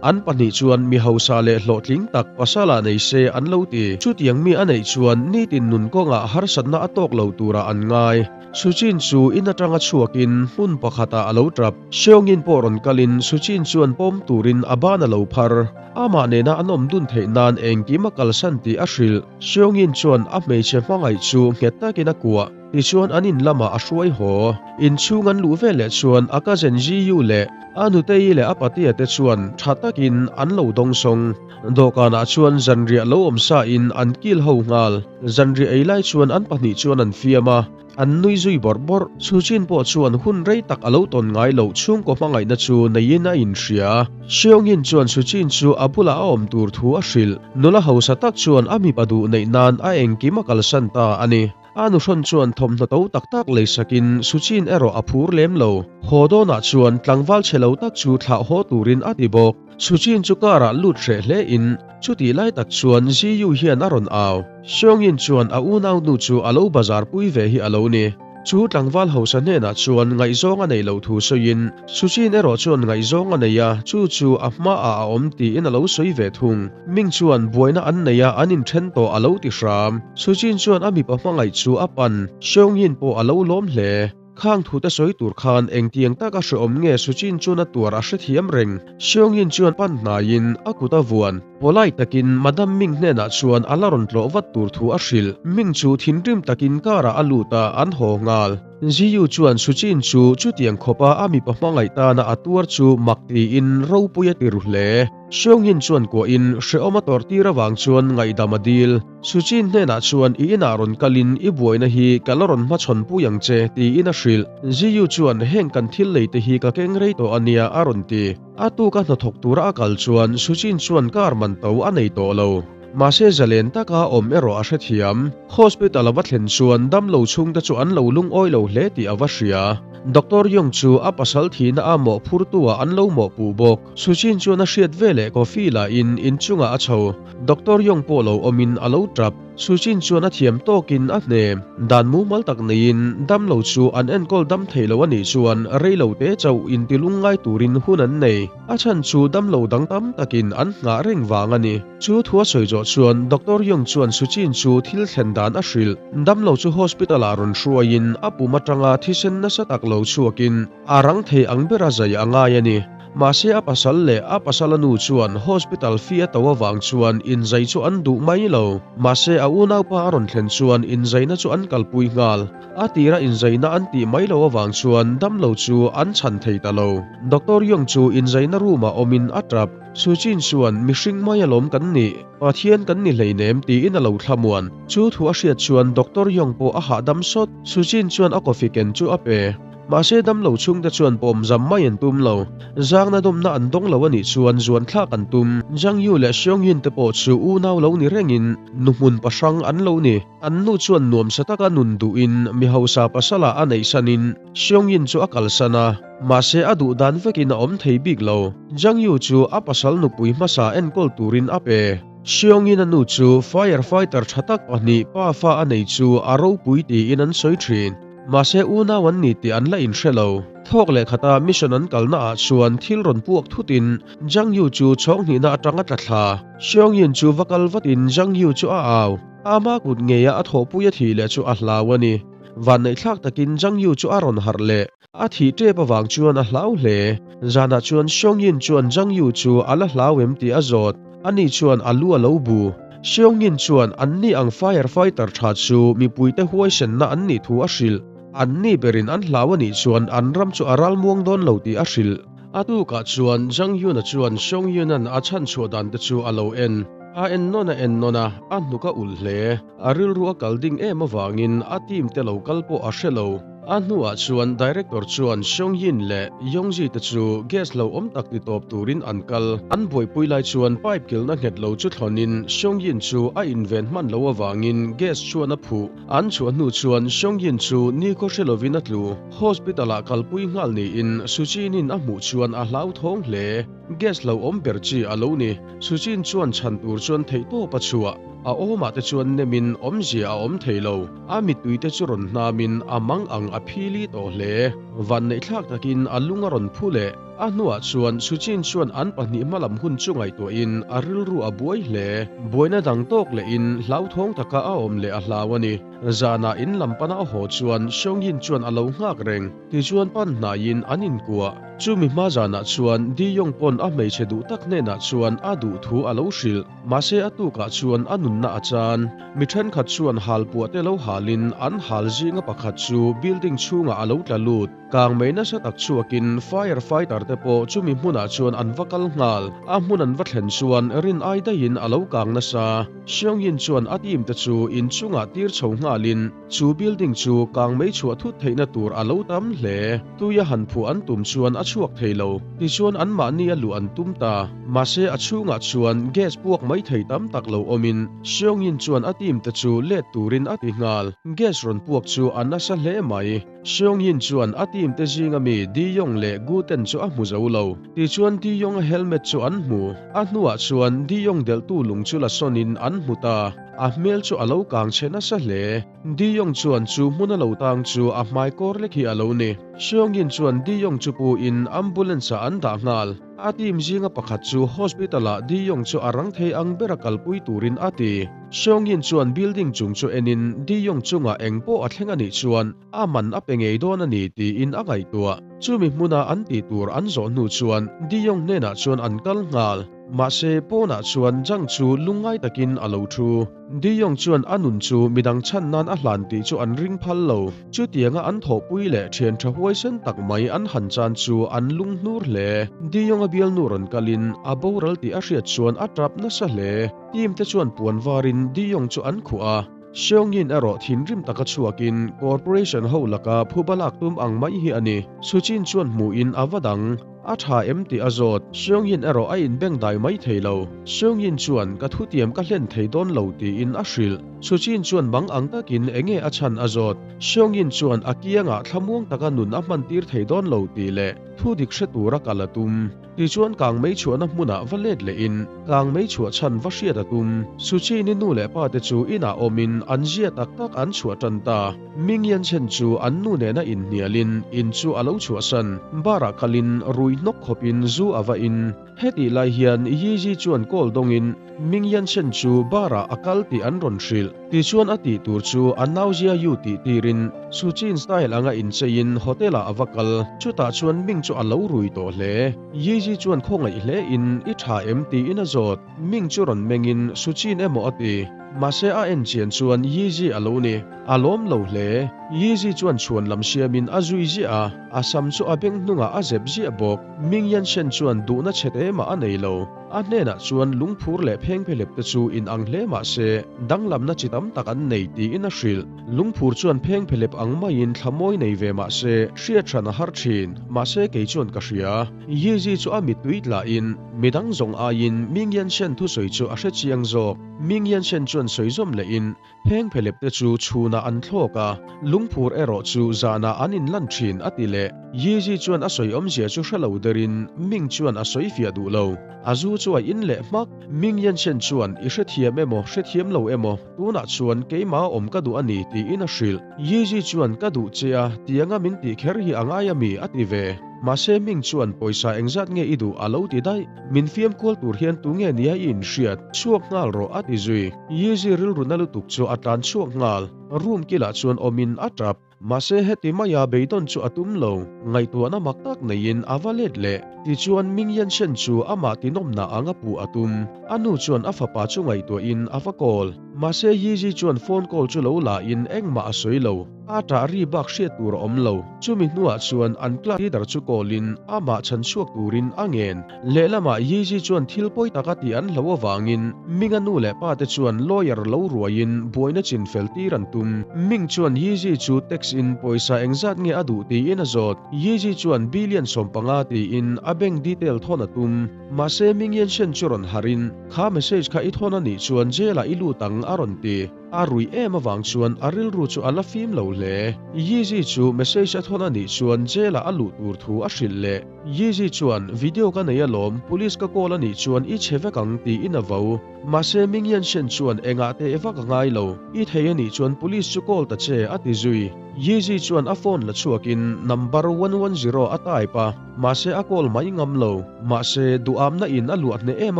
An pahnih chuan mi hausa leh hlawhtling tak pasal ah nei se an lo ti. Chutiang mi a neih chuan nitin nun kawngah harsatna a tawk lo turah an ngai. Suchin chu in atanga chhuakin hmun pakhatah a lo tap. Seungin pawh rawn kalin Suchin chuan pawm turin a ban a lo phar. Amah nena an awm dun theih nan engkim a kalsan tih a hrilh. Seungin chuan a hmeichhe hmangaih chu nghet takin a kuah. Tichuan an in lamah a hruai haw. Inchhung an luh vel leh chuan a cousin Ziyu leh a nutei leh a patia te chuan tha takin an lo dawng sawng. Dawhkanah chuan zanriah lo awm sa in an kil ho nghal. Zanriah ei lai chuan an pahnih chuan an fiam a, an nui zui bawrh bawrh. Suchin pawh chuan hun rei tak a lo tawn ngai loh chhungkaw hmangaihna chu neiin a inhria. Seungin chuan Suchin chu a bulah a awm tur thu a hrilh. Nula hausa tak chuan a mipa duh neih nan a engkim a kalsan ta a ni. A nuhrawn chuan thawmhnaw to tak tak lei sakin Suchin erawh a phur lem lo. Haw dawnah chuan tlangval chhe lo tak chu thlah haw turin a ti bawk. Suchin chu car ah lut hreh hle in chutih lai tak chuan Ziyu hian a rawn au. Seungin chuan a unaunu chu a lo bazar pui ve hi a lo ni. Chu tlangval hausa hnenah chuan ngaihzawng a neih loh thu sawiin, Suchin erawh chuan ngaihzawng a nei a, chu chu a hmaah a awm tiin a lo sawi ve thung. Ming chuan buaina an nei a, an inthen tawh a lo ti hram. Suchin chuan a mipa hmangaih chu a pan, Seungyin pawh a lo lawm hle. Khang thute sawi tur khan engtiang taka hreawm nge Suchin chuan a tuar a hrethiam reng. Seungyin chuan pan hnaiin a kut a vuan. Polite takin Madam Ming hnenah chuan a la rawn tlawh vat tur thu a hrilh. Ming chu thinrim takin car ah a lut a, an haw nghal. Ziyu chuan Suchin chu chutiang khawpa a mipa hmangaih tana a tuar chu mak tiin ropui a ti ru hle. Seungin chuan kuahin hrehawm a tawrh tir avang chuan ngaihdam a dil. Suchin hnenah chuan i inah rawn kalin i buaina hi ka la rawn hmachhawn pui ang che tiin a hrilh. Ziyu chuan heng kan thil lei te hi ka keng rei tawh a nia a rawn ti. A tuka hnathawk tura a kal chuan Suchin chuan car man to a nei tawh lo. Mahse zalen taka awm erawh a hrethiam. Hospital a va thlen chuan damlo chhungte chu an lo lungawi lo hle tih a va hria. Doctor Yong chu a pasal thihna a mawhphurtu ah an lo mawhpuh bawk. Suchin chuan a hriat veleh coffee la in inchungah a chho. Doctor Yong pawh lo awmin a lo tap. Suchin chuan a thiam tawkin a hne. Dan mumal tak neiin damlo chu an enkawl dam thei lo a nih chuan rei lo te chauh intilung ngai turin hun an nei. A chhan chu damlo dang tam takin an nghah reng vang a ni. Chu thu a sawi zawh chuan Doctor Yong chuan Suchin chu thil thlen dan a hrilh. Damlo chu hospital ah rawn hruaiin a pum atanga thisen nasa tak lo chhuakin a rang thei ang bera zai a ngai a ni. Mahse a pasal leh a pasala nu chuan hospital fee a to avang chuan inzai chu an duh mai lo. Mahse a unaupa a rawn thlen chuan inzaina chu an kalpui nghal. A tira inzaina an tih mai lo avang chuan damlo chu an chhan thei ta lo. Doctor Yong chu inzaina room ah awmin a tap. Suchin chuan mihring mai alawm kan nih, Pathian kan ni hleinem tiin a lo thlamuan. Chu thu a hriat chuan Doctor Yong pawh a hahdam sawt. Suchin chuan a coffee ken chu a pe. Mahse damlo chhungte chuan pawm zam mai an tum lo. Zangna dawmna an dawng lo a nih chuan zuan thlak an tum. Zhang Yu leh Xiong Yin te pawh chu unau lo ni rengin nu hmun pahrang an lo ni. An nu chuan nuamsa taka nun duhin mi hausa pasala a neih sanin Xiong Yin chu a kalsan a, mahse a duh dan vekin a awm thei bik lo. Zhang Yu chu a pasal nupui hmasa enkawl turin a pe. Xiong Yin a nu chu firefighter tha tak pahnih pa fa a nei chu a ropui tiin an sawi thin. Mahse unau an ni tih an la inhre lo. Thawk leh khata mission an kalna ah chuan thil rawn puak thutin Zhang Yu chu chhawng hnihna atang a tla thla. Xiong Yin chu va kal vatin Zhang Yu chu a au. Ama kut ngeia a thawhpui a thih leh chu a hlau a ni. Vanneihthlak takin Zhang Yu chu a rawn harh leh. A thih tep avang chuan a hlau hle. Zanah chuan Xiong Yin chuan Zhang Yu chu a la hlau em tih a zawt. Ani chuan a lu a lo bu. Xiong Yin chuan anni ang firefighter tha chu mipuite huaisenna an nih thu a hrilh. An ni berin an hlau a nih chuan an ram chu a ralmuang dawn lo tih a hrilh. A tukah chuan Zhang Yun-a chuan Xiong Yun-a'n a chhanchhuah dan te chu a lo en. A en nawn a en nawn a, a hnuk a ulh hle. A rilru a kal ding em avangin a team te lo kal pawh a hre lo. A hnuah chuan Director chuan Xiong Yin leh Yongji te chu gas lo awm tak ti tawp turin an kal. An buaipui lai chuan pipe kilhna nghet lo chu thlawnin Xiong Yin chu a inven hman lo avangin gas chuan a phuh. An chhuah hnu chuan Xiong Yin chu nikhaw hre lovin a tlu. Hospital ah kalpui nghal niin Suchin-in a hmuh chuan a hlauthawng hle. Gas lo awm ber chi a lo ni. Suchin chuan chhan tur chuan theihtawp a chhuah. A awmah te chuan nemin awmzia a awm thei lo. A mittui te chu rawn hnamin a mang ang a phili tawh hle. Vanneihthlak takin a lung a rawn phu leh. A hnuah chuan Suchin chuan an pahnih hmalam hun chu ngaihtuahin a rilru a buai hle. Buaina dang tawk lehin hlauthawng taka a awm leh a hlau a ni. Zanah in lam pana a haw chuan Seungyin chuan a lo nghak reng. Tichuan pan hnaiin an inkuah. Chumi hma zanah chuan Di Yong pawn a hmeichhe duh tak hnenah chuan a duh thu a lo hrilh. Mahse a tukah chuan a nunna a chan. Mi thenkhat chuan halpuah te lo halin an hal zinga pakhat chu building chhungah a lo tla lut. Kang mei nasa tak chhuakin fire fighter te pawh chumi hmunah chuan an va kal nghal. A hmun an va thlen chuan rin ai daihin a lo kang nasa. Xiongyin chuan a team te chu inchungah tir chho nghalin Chu building chu kang mei chhuah thut theihna tur a lo tam hle. Tuia han phuah an tum chuan a chhuak thei lo. Tichuan anmahni a luh an tum ta. Mahse a chhungah chuan gas puak mai thei tam tak lo awmin Seungin chuan a team te chu let turin a ti nghal. Gas rawn puak chu a nasa hle mai. Seungin chuan a team te zinga mi Di Yong leh Gu Ten chu a hmu zo lo. Tichuan Di Yong-a helmet chu an hmu. A hnuah chuan Di Yong delhtu lung chu la sawnin an hmu ta. A hmel chu a lo kang chhe nasa hle. Di Yong chuan chu hmun a lo tang chu a hmai kawr lek hi a lo ni. Seungin chuan Di Yong chu pu in ambulance ah an dah nghal. A team zinga pakhat chu hospital ah Di Yong chu a rang thei ang bera kalpui turin a ti. Seungin chuan building chung chu enin Di Yong chungah eng pawh a thleng a nih chuan a man a pe ngei dawn a ni tiin a ngaihtuah. Chumi hmuna an tih tur an zawh hnu chuan Di Yong hnenah chuan an kal nghal. Mahse, pawnah chuan Zhang chu lungngai takin a lo thu. Di Yong chuan a nun chu midang chhan nan a hlan tih chu an ring phal lo. Chutianga an thawhpui leh thian tha huaisen tak mai an han chan chu an lung hnur hle. Di Yong a bialnu rawn kalin a boral tih a hriat chuan a tap nasa hle. Team te chuan puan varin Di Yong chu an khuh a. Seungin erawh thinrim taka chhuakin Corporation ho laka phuba lak tum ang mai hi a ni. Suchin chuan hmuhin a va dang. A tha em tih a zawt. Seungin erawh a inbeng dai mai thei lo. Seungin chuan ka thutiam ka hlen thei dawn lo tiin a hrilh. Suchin chuan mang ang takin enge a chhan a zawt. Seungin chuan a kiangah thlamuang taka nun a hman tir thei dawn lo tih leh thu dik hre tura kal a tum. Tichuan kang mei chhuahna hmunah va let lehin kang mei chhuah chhan va hriat a tum. Suchin-i nu leh pa te chu inah awmin an zia tak tak an chhuah tan ta. Ming Yanchen chu an nu nena inhnialin in chu a lo chhuahsan. Bar-ah kalin rui hnawk khawpin zu a va in. Hetih lai hian Yizi chuan call dawngin Ming Yanchen chu bar-ah a kal tih an rawn hrilh. Tichuan a tih tur chu a nau Jia Yu tih tirin Suchin style anga incheiin hotel-ah a va kal. Chutah chuan Ming chu a lo rui tawh hle. Yizi chuan khawngaih hlein i tha em tiin a zawt. Ming chu rawn mengin Suchin emaw a ti. Mahse a en chian chuan Yizi a lo ni. A lawm lo hle. Yizi chuan chhuan lam siamin a zui ziah a, a sam chu a beng hnungah a zep ziah bawk. Ming Yanshen chuan duhna chhe te mah a nei lo. A hnenah chuan lungphur leh phengphehlep te chu inang hle mah se, danglamna chi tam tak an nei tiin a hrilh. Lungphur chuan phengphehlep ang maiin thla mawi nei ve mah se, hriat hran a har thin. Mahse kei chuan ka hria. Yizi chu a mittui tlahin, midang zawng aiin Ming Yanshen thusawi chu a hre chiang zawk. Ming Yanshen chuan sawi zawm lehin, Phengphelep te chu chhunah an thlawk a, lungphur erawh chu zanah an inlan thin, a ti leh. Yizi chuan a sawi awmzia chu hre lo derin Ming chuan a sawi fiah duh lo. A zu chu a in leh hmak. Ming Yanchen chuan, I hrethiam emaw, hrethiam lo emaw, tunah chuan keimah awm ka duh a ni, tiin a hrilh. Yizi chuan, Ka duh che a, tianga min tih kher hi a ngai a mi, a ti ve. Mahse Ming chuan, Pawisa engzat nge i duh? a lo ti daih. Min fiam kual tur hian tunge nia i inhriat? Chhuak nghal rawh, a ti zui. Yeezy rilru na lutuk chu a tlan chhuak nghal. Room kilah chuan awmin a tap. Mahse heti maia beidawn chu a tum lo. Ngaihtuahna mak tak neiin a va let leh. Tichuan Ming Yanxen chu amah tinawmna anga puh a tum. A nu chuan a fapa chu ngaihtuahin a va call. Mahse Yizhi chuan phone call chu lo la in engmah a sawi lo. A ṭah ri bak hriat tur a awm lo. Chumi hnuah chuan an class leader chu call in amah chhan chhuak turin a ngen. Lehlamah Yizhi chuan thil pawi tak a tih an hlo avangin Ming-a nu leh pa te chuan lawyer lo ruaiin buaina chin fel tir an tum. Ming chuan Yizhi chu text in pawisa engzat nge a duh tiin a zawt. Yizhi chuan billion 15 tiin a bank detail thawn a tum. Mahse Ming Yanxen chu rawn harh in, Kha message kha i thawn a nih chuan jail ah i lut ang a rawn ti. A ruih em avang chuan a rilru chu a la fim lo hle. Yizhi chu message a thawn a nih chuan jail ah a luh tur thu a hrilh leh. Yizhi chuan, Video ka nei alawm, police ka call a nih chuan i chhe vek ang tiin a vo. Mahse Ming Yanxen chuan engah teh vak a ngai lo, i thei a nih chuan police chu call ta che a ti zui. Yizhi chuan a phone la chhuakin number 110 a type a. Mahse a call mai ngam lo. Mahse duhamna in a luah hneh em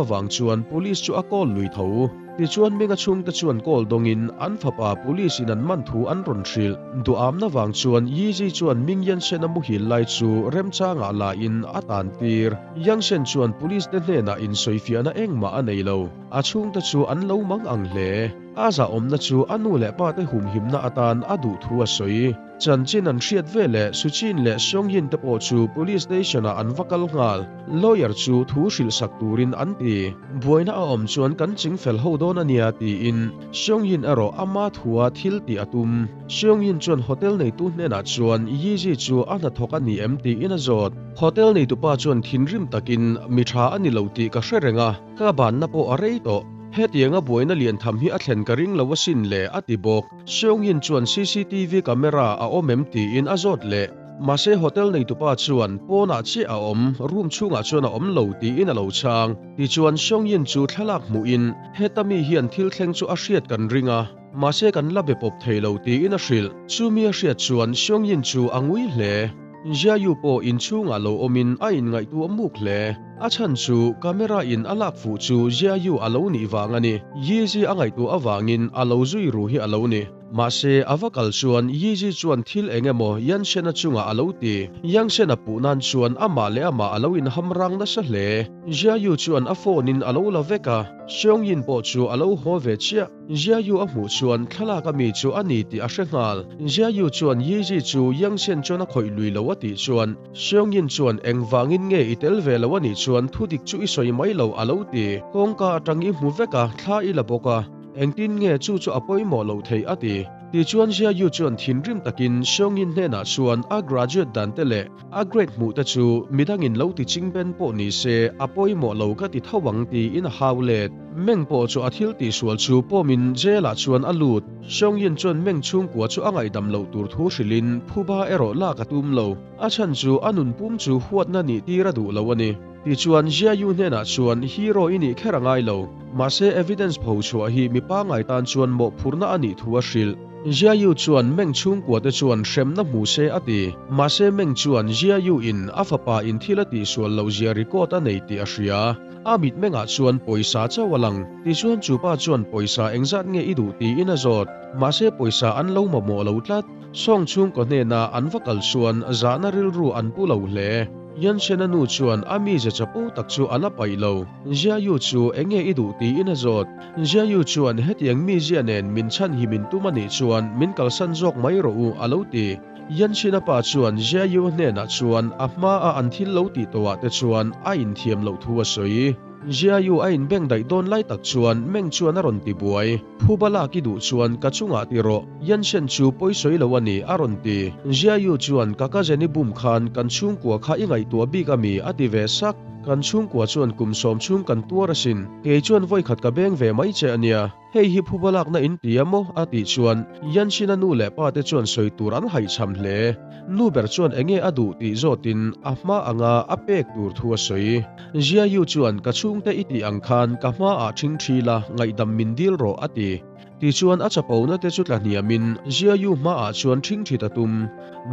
avang chuan police chu a call lui tho. Tichuan Minga chhungte chuan call dawngin an fapa police in an man thu an rawn hrilh. Duhamna vang chuan Yizhi chuan Ming Yanxen a muhil lai chu remchangah la in a tan tir. Yanxen chuan police te hnenah insawifiahna engmah a nei lo. A chhungte chu an lo mang ang hle. A zahawmna chu a nu leh pa te humhimna atan a duh thu a sawi. Chanchin an hriat ve leh Suchin leh Seongyin te pawh chu Police Station ah an va kal nghal. Lawyer chu thu hrilh sak turin an ti. Buaina a awm chuan kan ching fel ho dawn a nia tiin Seongyin erawh ama thua thil tih a tum. Seongyin chuan hotel neitu hnenah chuan Yizhi chu a hnathawk a ni em tiin a zawt. Hotel neitupa chuan thinrim takin mi tha a ni lo tih ka hre reng a, ka banna pawh a rei tawh. Hetianga buaina lian tham hi a thlen ka ring lo asin le a ti bawk. Seungin chuan cctv camera a awm em tiin a zawt leh. Mahse hotel neitupa chuan pawnah chiah a awm, room chhungah chuan a awm lo tiin a lo chhang. Tichuan Seungin chu thlalak hmuhin heta mi hian thil thleng chu a hriat kan ring a, mahse kan la be pawp thei lo tiin a hrilh. Chumi a hriat chuan Seungin chu a ngui hle. Jiayu pawh inchhungah lo awmin a inngaihtuah muk hle. A chhan chu camera in a lak fuh chu Jiayu a lo nih vang a ni. Yizhi a ngaihtuah avangin a lo zui ru hi a lo ni. Mahse, a va kal chuan Yizhi chuan thil eng emaw Yanshena chungah a lo ti. Yanshena puh nan chuan amah leh amah a lo inhamrang nasa hle. Jiayu chuan a phone in a lo la vek a, Xiongyin pawh chu a lo haw ve chiah. Jiayu a hmuh chuan thlalak a mi chu a ni tih a hre nghal. Jiayu chuan Yizhi chu Yangshen chuan a khawih lui lo a tih chuan Xiongyin chuan engvangin nge i tel ve lo a nih chuan thudik chu i sawi mai lo a lo ti. Kawngka atang i hmu vek a, thla i la bawk a, engtin nge chu chu a pawimawh loh theih a ti. Tichuan Jiayu chuan thinrim takin Xiongyin hnenah chuan a graduate dan te leh A grade hmuh te chu midangin lo ti ching ben pawh ni se a pawimawh lo ka ti tho ang tiin a hau let. Meng pawh chu a thil tihsual chu pawmin jail ah chuan a lut. Seungyin chuan Meng chhungkua chu a ngaihdam loh tur thu hrilhin phuba erawh lak a tum lo. A chhan chu a nun pum chu huatna nih tir a duh lo a ni. Tichuan Jia Yu hnenah chuan hero i nih kher a ngai lo. Mahse evidence pho chhuah hi mi pangngai tan chuan mawhphurhna a nih thu a hrilh. Jia Yu chuan Meng chhungkua te chuan hremna hmu se a ti. Mahse Meng chuan Jia Yu in a fapa in thil a tihsual loh zia record a nei tih a hria. A mitmengah chuan pawisa chauh a lang. Tichuan chu pa chuan pawisa engzat nge i duh tiin a zawt. Mahse pawisa an lo mamawh lo tlat. Song chhungkaw hnena an va kal chuan zahna rilru an pu lo hle. Yan Shena nu chuan a mize chapo tak chu a la paih lo. Jia Yu chu enge i duh tiin a zawt. Jia Yu chuan hetiang mizia nen min chhan hi min tum a nih chuan min kalsan zawk mai rawh u a lo ti. Yan Shena pa chuan Jia Yu hnenah chuan a hma a an thil lo tih tawhah te chuan a inthiam loh thu a sawi. Jia Yu a inbeng daih dawn lai tak chuan Meng chuan a rawn ti buai. Phuba lak i duh chuan ka chungah ti rawh, Yan Shen chu pawi sawi lo a ni a rawn ti. Jia Yu chuan ka cousin i bum khan kan chhungkua kha i ngaihtuah bik a mi a ti ve sak. Kan chhungkua chuan kum sawm chhung kan tuar asin, kei chuan vawikhat ka beng ve mai che a nia. Hei hi phuba lakna in ti a maw? a tih chuan Yan Shina nu leh pa te chuan sawi tur an haihchham hle. Nu ber chuan enge a duh tih zawtin a hma anga a pek tur thu a sawi. Jia Yu chuan ka chhungte i tih ang khan ka hmaah ṭhing ṭhi la, ngaihdam min dil rawh a ti. Tichuan a chapona te chu tla hniamin Jia Yu hmaah chuan ṭhing ṭhit a tum.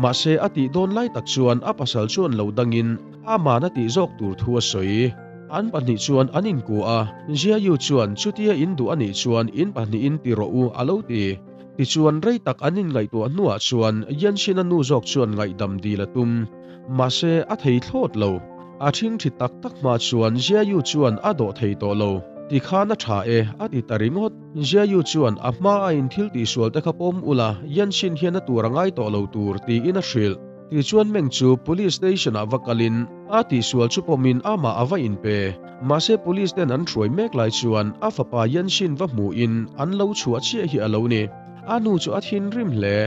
Mahse a tih dawn lai tak chuan a pasal chuan lo dangin aman a tih zawk tur thu a sawi. An pahnih chuan an inkuah a, Jia Yu chuan chutia in duh a nih chuan in pahnihin ti rawh u a lo ti. Tichuan rei tak an inngaihtuah hnuah chuan Yanxin-a nu zawk chuan ngaihdam dil a tum. Mahse a thei thlawt lo. A ṭhingṭhi tak tak hma chuan Jiayu chuan a dawh thei tawh lo. Tikhan a ṭha e, a ti ta ringawt. Jiayu chuan a hma a in thil tihsual te kha pawm ula, Yanxin hian a tur a ngai tawh lo tur, tiin a hrilh. Tichuan Meng chu Police Station ah va kalin a tihsual chu pawmin amah a va inpe. Mahse Police ten an hruai mek lai chuan a fapa Yanxin va hmuhin an lo chhuah chiah hi a lo ni. A nu chu a thinrim hle.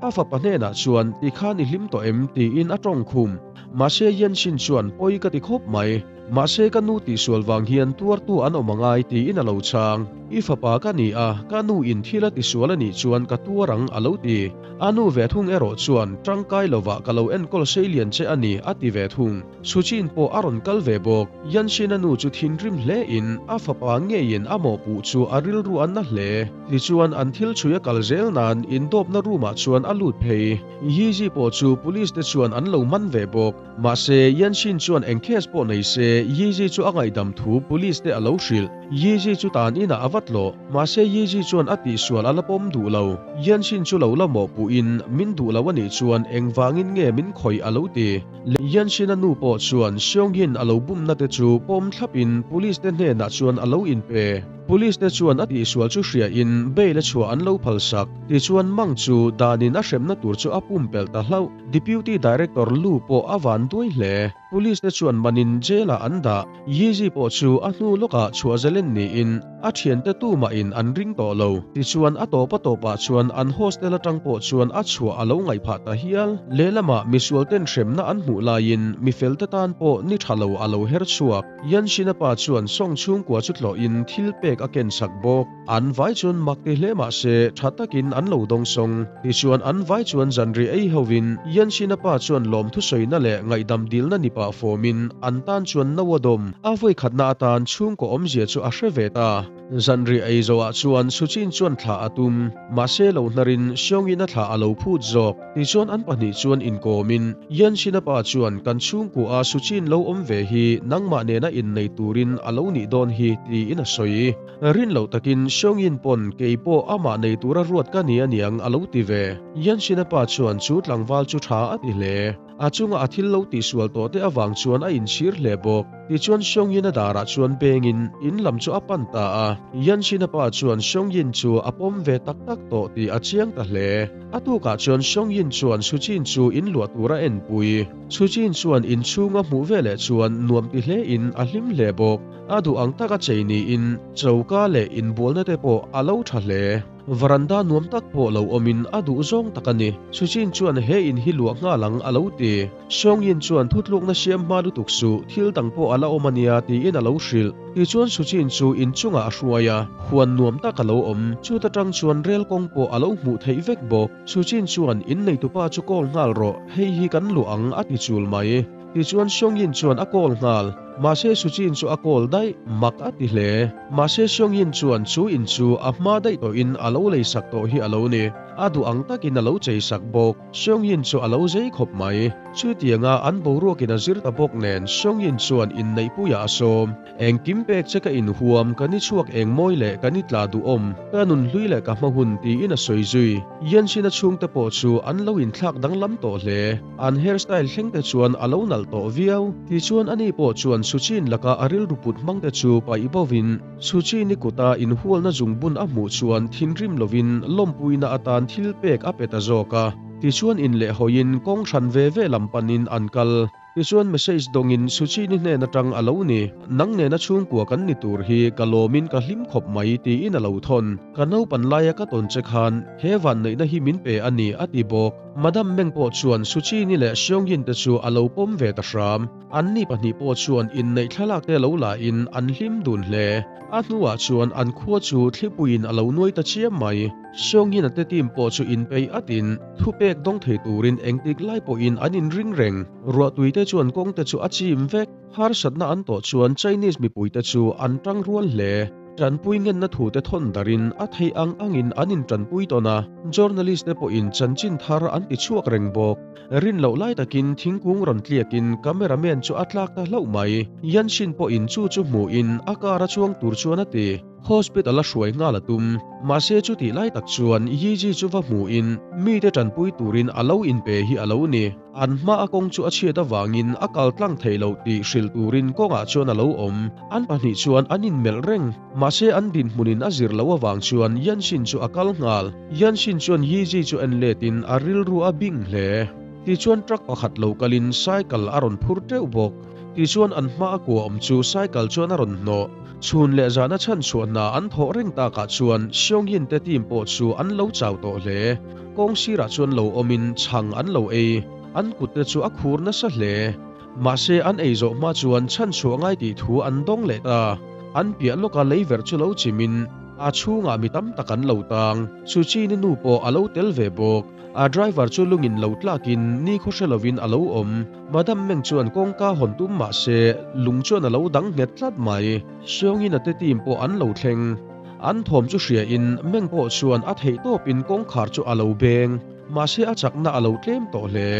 A fapa hnenah chuan tikhan i hlim tawh em tiin a tawng khum. Mahse Yanxin chuan pawi ka ti khawp mai. Mahse ka nu tihsual vang hian tuartu an awm angai tiin a lo chhang. I fapa ka ni a, ka nu in thil a tisual a nih chuan ka tuar ang a lo ti. A nu ve thung erawh chuan tangkai lovah ka lo enkawl seilian che a ni a ti ve thung. Suchin pawh a rawn kal ve bawk. Yanxin a nu chu thinrim hle in a fapa ngeiin a mawhpuh chu a rilru a na hle. Tichuan an thil chhui a kal zel nan indawpna room ah chuan a lut phei. Yizi pawh chu police te chuan an lo man ve bawk. Mahse, Yanxin chuan eng case pawh nei se, Yizi chu a ngaihdam thu police te a lo hrilh. Yizi chu tan inah a va tlawh. Mahse, Yizi chuan a tihsual a la pawm duh lo. Yanxin chu lo la mawhpuhin, min duh lo a nih chuan engvangin nge min khawih a lo ti. Yanxin a nu pawh chuan Xiongyin a lo bumna te chu pawm thlapin police te hnenah chuan a lo inpe. Police te chuan a tihsual chu hriain bail a chhuah an lo phalsak. Tichuan Mang chu danin a hremna tur chu a pumpelh ta hlauh. Deputy Director Lu pawh a van duai hle. Police te chuan manin jail ah an dah. Yizi pawh chu a hnu lawkah chhuah zalen niin a thiante tumahin an ring tawh lo. Tichuan a tawp a tawpah chuan an hostel atang pawh chuan a chhuah a lo ngaih phah ta hial. Lehlamah misual ten hremna an hmuh laiin mifel te tan pawh ni tha lo a lo her chhuak. Yanxin-a pa chuan Song chhungkua chu tlawhin thil pek a ken sak bawk. An vai chuan mak ti hle mah se, tha takin an lo dawng sawng. Tichuan an vai chuan zanri ei hovin Yanxin-a pa chuan lawmthusawina leh ngaihdam dilna ni pah fawmin an tan chuan no a dawm. A vawikhatna atan chhungkaw awmzia chu a hre ve ta. Zanri ei zawhah chuan Suchin chuan thlah a tum. Mahse lo hnarin Xiongin a thlah a lo phut zawk. Tichuan an pahnih chuan inkawmin Yanxin-a pa chuan kan chhungkua Suchin lo awm ve hi nangmah nena innei turin a lo nih dawn hi tiin a sawi. Rin loh takin Xiongyin pawn kei pawh amah nei tura ruat ka ni aniang a lo ti ve. Yanxin-a pa chuan chu tlangval chu tha a ti hle. A chunga a thil lo tihsual tawh te avang chuan a inchhir hle bawk. Tichuan Xiongyin-a darah chuan bengin in lam chu a pan ta a. Yanxin-a pa chuan Xiongyin chu a pawm ve tak tak tawh tih a chiang ta hle. A tukah chuan Xiongyin chuan Suchin chu in luah tur a enpui. Suchin chuan inchhunga hmuh veleh chuan nuam ti hlein a hlim hle bawk. A duh ang taka chei niin choka leh inbualna te pawh a lo tha hle. Varanda nuam tak pawh lo awmin a duh zawng tak a ni. Suchin chuan he in hi luah nghal ang a lo ti. Songyin chuan thutlukna siam hma lutuk suh, thil dang pawh a la awm a nia tiin a lo hrilh. Tichuan Suchin chu inchungah a hruai a, huan nuam tak a lo awm. Chuta tang chuan rel kawng pawh a lo hmuh theih vek bawk. Suchin chuan inneitupa chu call nghal rawh, hei hi kan luah ang a ti chul mai. Tichuan Xiongyin chuan a call nghal. Mahse Suchin chu a call daih, mak a ti hle. Mahse Xiongyin chuan chu in chu a hma daih tawhin a lo lei sak tawh hi a lo ni. A duh ang takin a lo chei sak bawk. Xiongyin chu a lo zei khawp mai. Chutianga an boruakin a zir ta bawk nen Xiongyin chuan inneihpuiah a sawm. Engkim pek che ka inhuam, ka ni chhuak eng mawi leh ka ni tla duhawm, ka nun hlui leh ka hma hun tiin a sawi zui. Yanxin-a chhungte pawh chu an lo inthlak danglam tawh hle. An hairstyle thleng te chuan a lo nalh tawh viau. Tichuan ani pawh chuan Suchin laka a rilru put hmang te chu paih bovin, Suchin-i kuta inhualna zungbun a hmuh chuan thinrim lovin lawmpuina atan thil pek a pe ta zawk a. Tichuan inlehhawiin kawng hran ve ve lam panin an kal. Tichuan message dawngin Suchini hnen atang a lo ni, Nang nena chhungkua kan ni tur hi ka lawmin ka hlim khawp mai tiin a lo thawn. Ka naupan laia ka tawn che khan he vanneihna hi min pe a ni a ti bawk. Madam Meng pawh chuan Suchini leh Xiongyin te chu a lo pawm ve ta hram. Anni pahnih pawh chuan inneih thlalak te lo la in an hlim dun hle. A hnuah chuan an khua chu thlipuiin a lo nuai ta chiam mai. Xiongyin-a te team pawh chu inpeih atin Thupek dawng thei turin engtik lai pawhin an inring reng. Ruahtui te chuan kawng te chu a chim vek. Harsatna an tawh chuan Chinese mipui te chu an tang rual hle. Tanpui ngenna thu te thawn darin a theih ang angin an intanpui tawn a, journalist te pawhin chanchin thar an ti chhuak reng bawk. Rin loh lai takin thingkung rawn tliakin cameraman chu a tlak ta hlauh mai. Yanshin pawhin chu chu hmuhin a car a chuang tur chuan a ti. Hospital a hruai nghal a tum. Mahse chutih lai tak chuan Yiji chu va hmuhin mite tanpui turin a lo inpe hi a lo ni. An hma a kawng chu a chhiat avangin a kal tlang thei lo tih hrilh turin kawngah chuan a lo awm. An pahnih chuan an inmelh reng. Mahse an dinhmunin a zir loh avang chuan Yanshin chu a kal nghal. Yanshin chuan Yiji chu en letin a rilru a bing hle. Tichuan truck pakhat lo kalin cycle a rawn phur teuh bawk. Tichuan an hma a kua awm chu cycle chuan a rawn hnawh. Chhun leh zana chhanchhuah hna an thawh reng takah chuan Seungyin te team pawh chu an lo chau tawh hle. Kawng sirah chuan lo awmin chhang an lo ei. An kut te chu a khur nasa hle. Mahse an ei zawh hma chuan chhanchhuah ngai tih thu an dawng leh ta. An piah lawka leiverh chu lo chimin a chhungah mi tam tak an lo tang. Suchini nu pawh a lo tel ve bawk. A driver chu lungin lo tlakin ni khaw hre lovin a lo awm. Madam Meng chuan kawngka hawn tum mah se lung chuan a lo dang nghet tlat mai. Seungin a te team pawh an lo thleng. An thawm chu hriain Meng pawh chuan a theih tawpin kawngkhar chu a lo beng. Mahse a chakna a lo tlem tawh hle.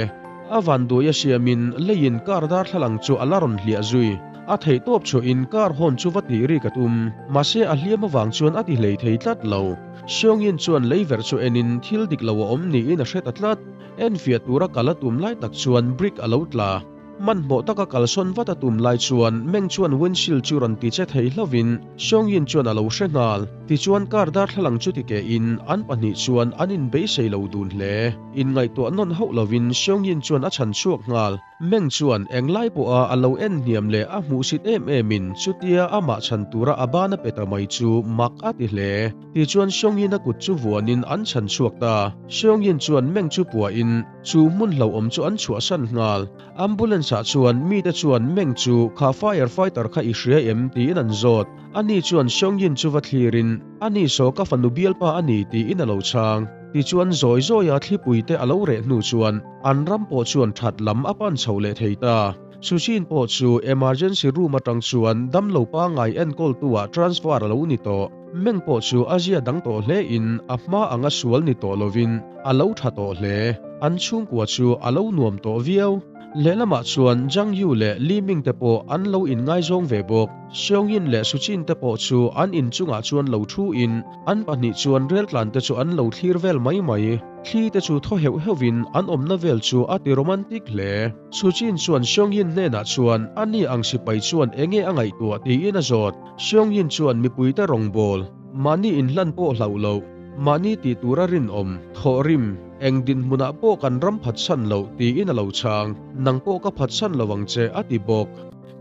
A vanduai a siamin leiin car darthlalang chu a la rawn hliah zui. A theih tawp chhuahin car hawn chu va tih rik a tum. Mahse a hliam avang chuan a ti hlei thei tlat lo. Seungin chuan leiverh chu enin thil dik lo a awm niin a hre ta tlat. Enfiah tura kal a tum lai tak chuan brick a lo tla. Hmanhmawh taka kalsawn vat a tum lai chuan Meng chuan windshield chu rawn ti che thei hlovin Seungin chuan a lo hre nghal. Tichuan car darthlalang chu ti kehin an pahnih chuan an inbeisei lo dun hle. Inngaihtuah nawn hauh lovin Seungin chuan a chhan chhuak nghal. Meng chuan englai pawha a lo en hniam leh a hmuhsit em emin chutia amah chhan tura a ban a pe ta mai chu mak a ti hle. Tichuan Seungin a kut chu vuanin an chhan chhuak ta. Seungin chuan Meng chu puahin chu hmun hlauhawm chu an chhuahsan nghal. Ambulance ah chuan mite chuan Meng chu kha fire fighter kha i hria em tiin an zawt. Ani chuan Seungin chu va thlirin ani saw ka fanu bialpa a ni tiin a lo chhang. Tichuan zawi zawia thlipui te a lo reh hnu chuan an ram pawh chuan that lam a pan chho leh thei ta. Suchin pawh chu emergency room atang chuan damlo pangngai enkawltu ah transfer a lo ni tawh. Meng pawh chu a zia dang tawh hle in a hma anga sual ni tawh lovin a lo tha tawh hle. An chhungkua chu a lo nuam tawh viau. Lehlamah chuan Zhang Yu leh Li Ming te pawh an lo inngaizawng ve bawk. Xiong Yin leh Su Qin te pawh chu an inchungah chuan lo thu in an pahnih chuan rel tlan te chu an lo thlir vel mai mai. Thli te chu thaw heuh heuhin an awmna vel chu a ti romantic hle. Su Qin chuan Xiong Yin hnenah chuan ani ang sipai chuan enge a ngaihtuah tiin a zawt. Xiong Yin chuan mipuite rawngbawl, mahni inhlan pawh hlauh loh, mahni tih tura rinawm, thawhrim, eng dinhmunah pawh kan ram phatsan loh tiin a lo chhang. Nang pawh ka phatsan lo ang che a ti bawk.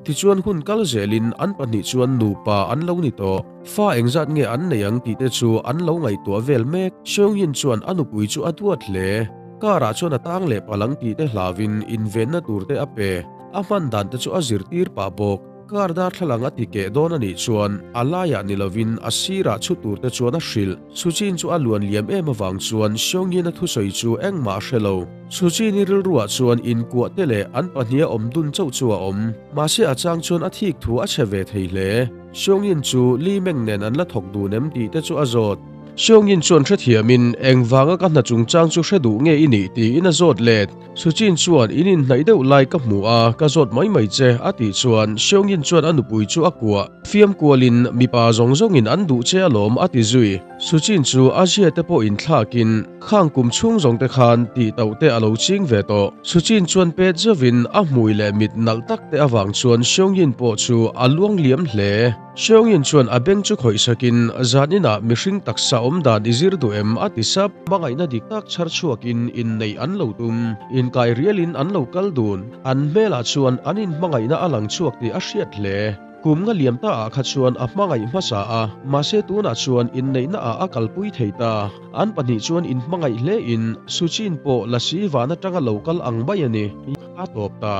Tichuan hun kal zelin an pahnih chuan nupa an lo ni tawh. Fa engzat nge an nei ang tih te chu an lo ngaihtuah vel mek. Xiong Yin chuan a nupui chu a duat hle. Car ah chuan a tang leh palang tih te hlauin invenna tur te a pe. A hman dan te chu a zirtir pah bawk. Car darthlalang a ti keh dawn a nih chuan a laiah ni lovin a sirah chhu tur te chuan a hrilh. Suchin chu a luan liam em avang chuan Xiongyin a thusawi chu engmah a hre lo. Suchin-i rilruah chuan inkuah te leh an pahniha awm dun chauh chu a awm. Mahse a chang chuan a thik thu a chhe ve thei hle. Xiongyin chu Li Meng nen an la thawk dun em tih te chu a zawt. Xiongyin chuan hrethiamin engvanga ka hna chungchang chu hre duh nge i nih tiin a zawt let. Suchin chuan in inhnaih deuh lai ka hmu a, ka zawt mai mai che, a tih chuan Seungin chuan a nupui chu a kuah. Fiam kualin mipa zawng zawngin an duh che alawm a ti zui. Suchin chu a zia te pawh inthlakin khang kum chhung zawng te khan tih tauh te a lo ching ve tawh. Suchin chuan pet zauhin a hmui leh mit nalh tak te avang chuan Seungin pawh chu a luang liam hle. Seungin chuan a beng chu khawih sakin, Zan inah mihring taksa awm dan i zir duh em? a ti sap. Hmangaihna dik tak chhar chhuakin inneih an lo tum. Inkai rialin an lo kal dun. An hmelah chuan an inhmangaihna a lang chhuak tih a hriat hle. Kum nga liam ta ah kha chuan a hmangaih hmasa a, mahse tunah chuan inneihna ah a kalpui thei ta. An pahnih chuan inhmangaih hlein Suchin pawh lasi van atanga lo kal ang mai a ni. A tawp ta.